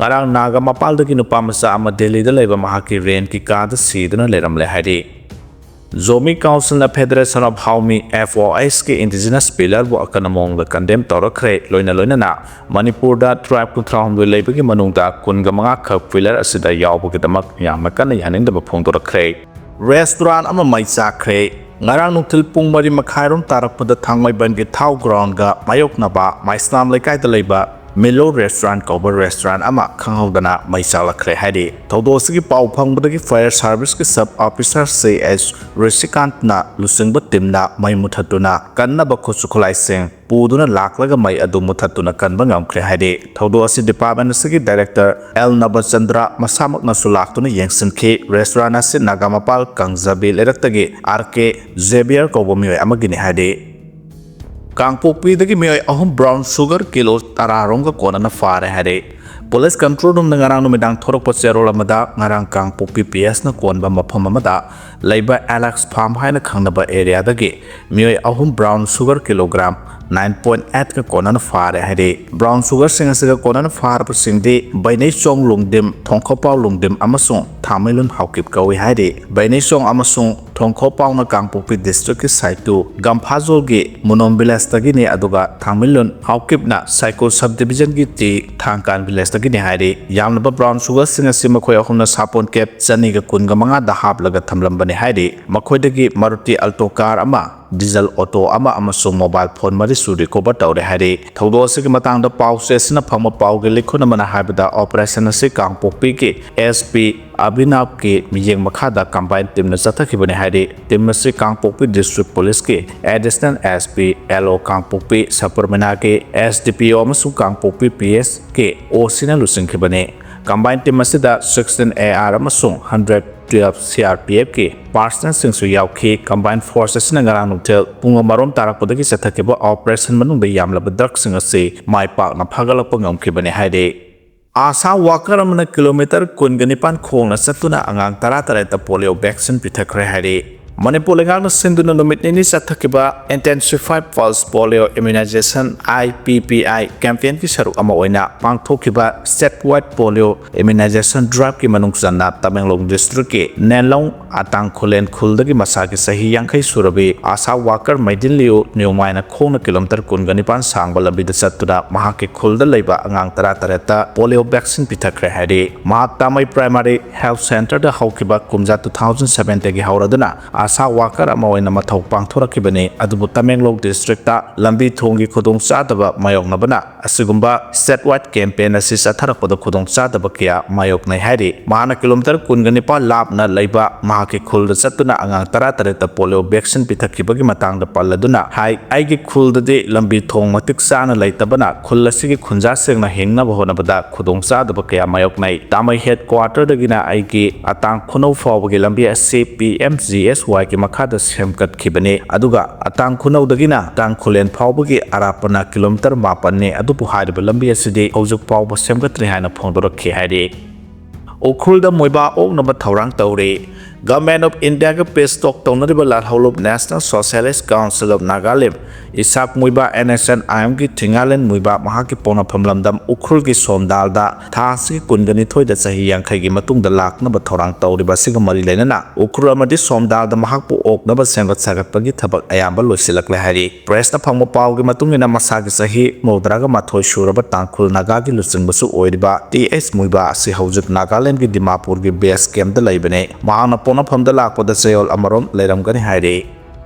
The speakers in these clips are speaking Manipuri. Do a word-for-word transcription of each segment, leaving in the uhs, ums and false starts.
ꯉꯔꯥꯡ ꯅꯥꯒꯥ ꯃꯄꯥꯜꯗꯒꯤ ꯅꯨꯄꯥ ꯃꯆꯥ ꯑꯃ ꯗꯦꯜꯂꯤꯗ ꯂꯩꯕ ꯃꯍꯥꯛꯀꯤ ꯔꯦꯟꯠꯀꯤ ꯀꯥꯗ ꯁꯤꯗꯨꯅ ꯂꯩꯔꯝꯂꯦ ꯍꯥꯏꯔꯤ꯫ ꯖꯣꯃꯤ ꯀꯥꯎꯟꯁꯤꯜꯅ federation of Haomee, F O H, ꯀꯤ ꯏꯟꯗꯤꯖꯤꯅꯁ ꯄꯤꯂꯔꯕꯨ ꯑꯀꯟꯕ ꯃꯑꯣꯡꯗ ꯀꯟꯗꯦꯝ ꯇꯧꯔꯛꯈ꯭ꯔꯦ꯫ ꯂꯣꯏꯅ ꯂꯣꯏꯅꯅ ꯃꯅꯤꯄꯨꯔꯗ ꯇ꯭ꯔꯥꯏꯕ ꯀꯨꯟꯊ꯭ꯔꯥ ꯍꯨꯝꯗꯣꯏ ꯂꯩꯕꯒꯤ ꯃꯅꯨꯡꯗ ꯀꯨꯟꯒ ꯃꯉꯥ ꯈꯛ ꯄꯤꯂꯔ ꯑꯁꯤꯗ ꯌꯥꯎꯕꯒꯤꯗꯃꯛ ꯌꯥꯝꯅ ꯀꯟꯅ ꯌꯥꯅꯤꯡꯗꯕ ꯐꯣꯡꯗꯣꯔꯛꯈ꯭ꯔꯦ꯫ ꯔꯦꯁꯇꯨꯔꯥꯟ ꯑꯃ ꯃꯩ ꯆꯥꯛꯈ꯭ꯔꯦ꯫ ꯉꯔꯥꯡ ꯅꯨꯡꯊꯤꯜ ꯄꯨꯡ ꯃꯔꯤ ꯃꯈꯥꯏꯔꯣꯝ ꯇꯥꯔꯛꯄꯗ ꯊꯥꯡꯃꯩꯕꯟꯒꯤ ꯊꯥꯎ ꯒ꯭ꯔꯥꯎꯟꯒ ꯃꯥꯌꯣꯛꯅꯕ ꯃꯥꯏꯁꯅꯥꯝ ꯂꯩꯀꯥꯏꯗ ꯂꯩꯕ ꯃꯤꯂꯣ ꯔꯦꯁꯇꯨꯔꯥꯟ ꯀꯧꯕ ꯔꯦꯁꯇꯨꯔꯥꯟ ꯑꯃ ꯈꯪꯍꯧꯗꯅ ꯃꯩ ꯆꯥꯛꯂꯛꯈ꯭ꯔꯦ ꯍꯥꯏꯔꯤ꯫ ꯊꯧꯗꯣꯛ ꯑꯁꯤꯒꯤ ꯄꯥꯎ ꯐꯪꯕꯗꯒꯤ ꯐꯥꯌꯔ ꯁꯥꯔꯚꯤꯁꯀꯤ ꯁꯕ ꯑꯣꯐꯤꯁꯥꯔ ꯁꯤ ꯑꯦꯁ ꯔꯤꯁꯤꯀꯥꯟꯠꯅ ꯂꯨꯆꯤꯡꯕ ꯇꯤꯝꯅ ꯃꯩ ꯃꯨꯊꯠꯇꯨꯅ ꯀꯟꯅꯕ ꯈꯨꯠꯁꯨ ꯈꯨꯠꯂꯥꯏꯁꯤꯡ ꯄꯨꯗꯨꯅ ꯂꯥꯛꯂꯒ ꯃꯩ ꯑꯗꯨ ꯃꯨꯊꯠꯇꯨꯅ ꯀꯟꯕ ꯉꯝꯈ꯭ꯔꯦ ꯍꯥꯏꯔꯤ꯫ ꯊꯧꯗꯣꯛ ꯑꯁꯤ ꯗꯤꯄꯥꯔꯠꯃꯦꯟ ꯑꯁꯤꯒꯤ ꯗꯥꯏꯔꯦꯛꯇꯔ ꯑꯦꯜ ꯅꯕꯆꯟꯗ꯭ꯔ ꯃꯁꯥꯃꯛꯅꯁꯨ ꯂꯥꯛꯇꯨꯅ ꯌꯦꯡꯁꯤꯟꯈꯤ꯫ ꯔꯦꯁꯇꯨꯔꯥꯟ ꯑꯁꯤ ꯅꯥꯒꯥꯃꯄꯥꯜ ꯀꯥꯡꯖꯕꯤ ꯂꯩꯔꯛꯇꯒꯤ ꯑꯥꯔ ꯀꯦ ꯖꯦꯕꯤꯌꯔ ꯀꯧꯕ ꯃꯤꯑꯣꯏ ꯑꯃꯒꯤꯅꯤ ꯍꯥꯏꯔꯤ꯫ ꯀꯥꯡꯄꯣꯛꯄꯤꯗꯒꯤ ꯃꯤꯑꯣꯏ ꯑꯍꯨꯝ ꯕ꯭ꯔꯥꯎꯟ ꯁꯨꯒꯔ ꯀꯤꯂꯣ ꯇꯔꯥꯔꯣꯝꯒ ꯀꯣꯟꯅꯅ ꯐꯥꯔꯦ ꯍꯥꯏꯔꯤ꯫ ꯄꯨꯂꯤꯁ ꯀꯟꯇ꯭ꯔꯣꯜ ꯔꯨꯝꯅ ꯉꯔꯥꯡ ꯅꯨꯃꯤꯗꯥꯡ ꯊꯣꯔꯛꯄ ꯆꯦꯔꯣꯜ ꯑꯃꯗ ꯉꯔꯥꯡ ꯀꯥꯡꯄꯣꯛꯄꯤ ꯄꯤ ꯑꯦꯁꯅ ꯀꯣꯟꯕ ꯃꯐꯝ ꯑꯃꯗ ꯂꯩꯕ ꯑꯦꯂꯦꯛꯁ ꯐꯥꯔꯝ ꯍꯥꯏꯅ ꯈꯪꯅꯕ ꯑꯦꯔꯤꯌꯥꯗꯒꯤ ꯃꯤꯑꯣꯏ ꯑꯍꯨꯝ brown sugar kilogram nine point ꯑꯩꯠꯀ ꯀꯣꯟꯅꯅ ꯐꯥꯔꯦ ꯍꯥꯏꯔꯤ꯫ ꯕ꯭ꯔꯥꯎꯟ ꯁꯨꯒꯔꯁꯤꯡ ꯑꯁꯤꯒ ꯀꯣꯟꯅꯅ ꯐꯥꯔꯕꯁꯤꯡꯗꯤ ꯕꯩꯅꯩꯆꯣꯡ ꯂꯨꯡꯗꯤꯝ, ꯊꯣꯡꯈꯣꯄꯥꯎ ꯂꯨꯡꯗꯤꯝ ꯑꯃꯁꯨꯡ ꯊꯥꯡꯃꯩꯂꯨꯟ ꯍꯥꯎꯀꯤꯞ ꯀꯧꯏ ꯍꯥꯏꯔꯤ꯫ ꯕꯩꯅꯩꯆꯣꯡ ꯑꯃꯁꯨꯡ ꯊꯣꯡꯈꯣꯄꯥꯎꯅ ꯀꯥꯡꯄꯣꯛꯄꯤ ꯗꯤꯁꯇ꯭ꯔꯤꯛꯀꯤ ꯁꯥꯏꯇꯨ ꯒꯝꯐꯥꯖꯣꯜꯒꯤ ꯃꯨꯅꯣꯝ ꯚꯤꯂꯦꯖꯇꯒꯤꯅꯤ, ꯑꯗꯨꯒ ꯊꯥꯡꯃꯩꯂꯨꯟ ꯍꯥꯎꯀꯤꯞꯅ ꯁꯥꯏꯀꯣ ꯁꯕ ꯗꯤꯕꯤꯖꯟꯒꯤ ꯇꯤ ꯊꯥꯡꯀꯥꯟ ꯚꯤꯂꯦꯖꯇꯒꯤꯅꯤ ꯍꯥꯏꯔꯤ꯫ ꯌꯥꯝꯂꯕ ꯕ꯭ꯔꯥꯎꯟ ꯁꯨꯒꯔꯁꯤꯡ ꯑꯁꯤ ꯃꯈꯣꯏ ꯑꯍꯨꯝꯅ ꯁꯥꯄꯣꯟ ꯀꯦꯞ ꯆꯅꯤꯒ ꯀꯨꯟꯒ ꯃꯉꯥꯗ ꯍꯥꯞꯂꯒ ꯊꯝꯂꯝꯕꯅꯤ ꯍꯥꯏꯔꯤ꯫ ꯃꯈꯣꯏꯗꯒꯤ ꯃꯔꯨꯇꯤ ꯑꯜꯇꯣ ꯀꯥꯔ ꯑꯃ, ꯗꯤꯖꯜ ꯑꯣꯇꯣ ꯑꯃ ꯑꯃꯁꯨꯡ ꯃꯣꯕꯥꯏꯜ ꯐꯣꯟ ꯃꯔꯤꯁꯨ ꯔꯤꯀꯣꯚꯔ ꯇꯧꯔꯦ ꯍꯥꯏꯔꯤ꯫ ꯊꯧꯗꯣꯛ ꯑꯁꯤꯒꯤ ꯃꯇꯥꯡꯗ ꯄꯥꯎ ꯆꯦ ꯑꯁꯤꯅ ꯐꯪꯕ ꯄꯥꯎꯒꯤ ꯂꯤꯈꯨꯟ ꯑꯃꯅ ꯍꯥꯏꯕꯗ, ꯑꯣꯄꯔꯦꯁꯟ ꯑꯁꯤ ꯀꯥꯡꯄꯣꯛꯄꯤꯒꯤ ꯑꯦꯁ ꯄꯤ ꯑꯕꯤꯅꯥꯕꯀꯤ ꯃꯤꯠꯌꯦꯡ ꯃꯈꯥꯗ ꯀꯝꯕꯥꯏꯟ ꯇꯤꯝꯅ ꯆꯠꯊꯈꯤꯕꯅꯤ ꯍꯥꯏꯔꯤ꯫ ꯇꯤꯝ ꯑꯁꯤ ꯀꯥꯡꯄꯣꯛꯄꯤ ꯗꯤꯁꯇ꯭ꯔꯤꯛ ꯄꯨꯂꯤꯁꯀꯤ ꯑꯦꯗꯤꯁꯅꯦꯜ ꯑꯦꯁ ꯄꯤ, ꯑꯦꯜ ꯑꯣ ꯀꯥꯡꯄꯣꯛꯄꯤ, ꯁꯕ ꯄꯔꯃꯤꯅꯥꯒꯤ ꯑꯦꯁ ꯗꯤ ꯄꯤ ꯑꯣ ꯑꯃꯁꯨꯡ ꯀꯥꯡꯄꯣꯛꯄꯤ ꯄꯤ ꯑꯦꯁ ꯀꯤ ꯑꯣ ꯁꯤꯅ ꯂꯨꯆꯤꯡꯈꯤꯕꯅꯤ꯫ ꯀꯝꯕꯥꯏꯟ ꯇꯤꯝ ꯑꯁꯤꯗ ꯁꯤꯛꯁꯇꯤꯟ ꯑꯦ ꯑꯥꯔ ꯑꯃꯁꯨꯡ ꯍꯟꯗ꯭ꯔꯦꯠ ꯇꯨꯌꯦꯜꯐ ꯁꯤ ꯑꯥꯔ ꯄꯤ ꯑꯦꯐꯀꯤ ꯄꯥꯔꯁꯅꯦꯜꯁꯤꯡꯁꯨ ꯌꯥꯎꯈꯤ꯫ ꯀꯝꯕꯥꯏꯟ ꯐꯣꯔꯁ ꯑꯁꯤꯅ ꯉꯔꯥꯡ ꯅꯨꯡꯊꯤꯜ ꯄꯨꯡ ꯑꯃꯔꯣꯝ ꯇꯥꯔꯛꯄꯗꯒꯤ ꯆꯠꯊꯈꯤꯕ ꯑꯣꯄꯔꯦꯁꯟ ꯃꯅꯨꯡꯗ ꯌꯥꯝꯂꯕ ꯗ꯭ꯔꯒꯁꯤꯡ ꯑꯁꯤ ꯃꯥꯏ ꯄꯥꯛꯅ ꯐꯥꯒꯠꯂꯛꯄ ꯉꯝꯈꯤꯕꯅꯤ ꯍꯥꯏꯔꯤ꯫ ꯑꯥꯁꯥ ꯋꯥꯀꯔ ꯑꯃꯅ ꯀꯤꯂꯣꯃꯤꯇꯔ ꯀꯨꯟꯒ ꯅꯤꯄꯥꯟ ꯈꯣꯡꯅ ꯆꯠꯇꯨꯅ ꯑꯉꯥꯡ ꯇꯔꯥꯇꯔꯦꯠꯇ ꯄꯣꯂꯤꯑꯣ ꯚꯦꯛꯁꯤꯟ ꯄꯤꯊꯛꯈ꯭ꯔꯦ ꯍꯥꯏꯔꯤ꯫ ꯃꯅꯤꯄꯨꯔ ꯂꯩꯉꯥꯛꯅ ꯁꯤꯟꯗꯨꯅ ꯅꯨꯃꯤꯠ ꯅꯤꯅꯤ ꯆꯠꯊꯈꯤꯕ Intensified Pulse Polio Immunization, I P P I, campaignꯒꯤ ꯁꯔꯨꯛ ꯑꯃ ꯑꯣꯏꯅ ꯄꯥꯡꯊꯣꯛꯈꯤꯕ Statewide Polio Immunization Driveꯀꯤ ꯃꯅꯨꯡ ꯆꯟꯅ ꯇꯃꯦꯡꯂꯣꯡ districtꯀꯤ ꯅꯦꯟꯂꯣꯡ ꯑꯇꯥꯡ ꯈꯨꯂꯦꯟ ꯈꯨꯜꯗꯒꯤ ꯃꯁꯥꯒꯤ ꯆꯍꯤ ꯌꯥꯡꯈꯩ ꯁꯨꯔꯕꯤ ASHA worker ꯃꯩꯗꯤꯟ ꯂꯤꯌꯨ ꯅꯤꯌꯣꯃꯥꯏꯅ ꯈꯣꯡꯅ kilometre ꯀꯨꯟꯒ ꯅꯤꯄꯥꯟ ꯁꯥꯡꯕ ꯂꯝꯕꯤꯗ ꯆꯠꯇꯨꯅ ꯃꯍꯥꯛꯀꯤ ꯈꯨꯜꯗ ꯂꯩꯕ ꯑꯉꯥꯡ ꯇꯔꯥ ꯇꯔꯦꯠꯇ polio vaccine ꯄꯤꯊꯛꯈ꯭ꯔꯦ ꯍꯥꯏꯔꯤ꯫ ꯃꯍꯥꯛ ꯇꯥꯃꯩ Primary Health Centreꯗ ꯍꯧꯈꯤꯕ ꯀꯨꯝꯖꯥ two thousand sevenꯗꯒꯤ ꯍꯧꯔꯗꯨꯅ ASHA worker ꯑꯃ ꯑꯣꯏꯅ ꯃꯊꯧ ꯄꯥꯡꯊꯣꯔꯛꯈꯤꯕꯅꯤ꯫ ꯑꯗꯨꯕꯨ ꯇꯃꯦꯡꯂꯣꯡ districtꯇ ꯂꯝꯕꯤ ꯊꯣꯡꯒꯤ ꯈꯨꯗꯣꯡꯆꯥꯗꯕ ꯃꯥꯌꯣꯛꯅꯕꯅ ꯑꯁꯤꯒꯨꯝꯕ Statewide campaign ꯑꯁꯤ ꯆꯠꯊꯔꯛꯄꯗ ꯈꯨꯗꯣꯡꯆꯥꯗꯕ ꯀꯌꯥ ꯃꯥꯌꯣꯛꯅꯩ ꯍꯥꯏꯔꯤ꯫ ꯃꯍꯥꯛꯅ kilometre ꯀꯨꯟꯒ ꯅꯤꯄꯥꯟ ꯂꯥꯞꯅ ꯂꯩꯕ ꯃꯍꯥꯛꯀꯤ ꯈꯨꯜꯗ ꯆꯠꯇꯨꯅ ꯑꯉꯥꯡ ꯇꯔꯥ ꯇꯔꯦꯠꯇ polio vaccine ꯄꯤꯊꯛꯈꯤꯕꯒꯤ ꯃꯇꯥꯡꯗ ꯄꯜꯂꯗꯨꯅ ꯍꯥꯏ, "ꯑꯩꯒꯤ ꯈꯨꯜꯗꯗꯤ ꯂꯝꯕꯤ ꯊꯣꯡ ꯃꯇꯤꯛ ꯆꯥꯅ ꯂꯩꯇꯕꯅ ꯈꯨꯜ ꯑꯁꯤꯒꯤ ꯈꯨꯟꯖꯥꯁꯤꯡꯅ ꯍꯤꯡꯅꯕ ꯍꯣꯠꯅꯕꯗ ꯈꯨꯗꯣꯡꯆꯥꯗꯕ ꯀꯌꯥ ꯃꯥꯌꯣꯛꯅꯩ꯫ ꯇꯥꯃꯩ headquarterꯗꯒꯤꯅ ꯑꯩꯒꯤ ꯑꯇꯥꯡ ꯈꯨꯅꯧ ꯐꯥꯎꯕꯒꯤ ꯂꯝꯕꯤ ꯑꯁꯤ P M G S Yꯒꯤ ꯃꯈꯥꯗ ꯁꯦꯝꯒꯠꯈꯤꯕꯅꯤ꯫ ꯑꯗꯨꯒ ꯑꯇꯥꯡ ꯈꯨꯅꯧꯗꯒꯤꯅ ꯑꯇꯥꯡ ꯈꯨꯂꯦꯟ ꯐꯥꯎꯕꯒꯤ ꯑꯔꯥꯞꯄꯅ kilometre ꯃꯥꯄꯟꯅꯤ꯫ ꯑꯗꯨꯕꯨ ꯍꯥꯏꯔꯤꯕ ꯂꯝꯕꯤ ꯑꯁꯤꯗꯤ ꯍꯧꯖꯤꯛ ꯐꯥꯎꯕ ꯁꯦꯝꯒꯠꯇ꯭ꯔꯤ" ꯍꯥꯏꯅ ꯐꯣꯡꯗꯣꯔꯛꯈꯤ ꯍꯥꯏꯔꯤ꯫ ꯎꯈ꯭ꯔꯨꯜꯗ ꯃꯣꯏꯕꯥ ꯑꯣꯛꯅꯕ ꯊꯧꯔꯥꯡ ꯇꯧꯔꯤ꯫ Government of Indiaꯒ peace talk ꯇꯧꯅꯔꯤꯕ ꯂꯥꯜꯍꯧꯂꯨꯞ National Socialist Council of Nagalim, Isaac ꯃꯣꯏꯕꯥ N S N I Mꯒꯤ ꯊꯤꯡꯉꯥꯂꯦꯟ ꯃꯣꯏꯕꯥ ꯃꯍꯥꯛꯀꯤ ꯄꯣꯛꯅꯐꯝ ꯂꯝꯗꯝ ꯎꯈ꯭ꯔꯨꯜꯒꯤ ꯁꯣꯝꯗꯥꯜꯗ ꯊꯥ ꯑꯁꯤꯒꯤ ꯀꯨꯟꯒ ꯅꯤꯊꯣꯏꯗ ꯆꯍꯤ ꯌꯥꯡꯈꯩꯒꯤ ꯃꯇꯨꯡꯗ ꯂꯥꯛꯅꯕ ꯊꯧꯔꯥꯡ ꯇꯧꯔꯤꯕ ꯑꯁꯤꯒ ꯃꯔꯤ ꯂꯩꯅꯅ ꯎꯈ꯭ꯔꯨꯜ ꯑꯃꯗꯤ ꯁꯣꯝꯗꯥꯜꯗ ꯃꯍꯥꯛꯄꯨ ꯑꯣꯛꯅꯕ ꯁꯦꯝꯒꯠ ꯁꯥꯒꯠꯄꯒꯤ ꯊꯕꯛ ꯑꯌꯥꯝꯕ ꯂꯣꯏꯁꯤꯜꯂꯛꯂꯦ ꯍꯥꯏꯔꯤ꯫ Pressꯅ ꯐꯪꯕ ꯄꯥꯎꯒꯤ ꯃꯇꯨꯡ ꯏꯟꯅ ꯃꯁꯥꯒꯤ ꯆꯍꯤ ꯃꯧꯗ꯭ꯔꯥꯒ ꯃꯥꯊꯣꯏ ꯁꯨꯔꯕ ꯇꯥꯡꯈꯨꯜ ꯅꯥꯒꯥꯒꯤ ꯂꯨꯆꯤꯡꯕꯁꯨ ꯑꯣꯏꯔꯤꯕ T H ꯃꯣꯏꯕꯥ ꯑꯁꯤ ꯍꯧꯖꯤꯛ ꯅꯥꯒꯥꯂꯦꯟꯒꯤ ꯗꯤꯃꯥꯄꯨꯔꯒꯤ base campꯇ ꯂꯩꯕꯅꯤ꯫ ꯃꯍꯥꯛꯅ ꯄꯣꯛꯅꯐꯝꯗ ꯂꯥꯛꯄꯗ ꯆꯌꯣꯜ ꯑꯃꯔꯣꯝ ꯂꯩꯔꯝꯒꯅꯤ ꯍꯥꯏꯔꯤ꯫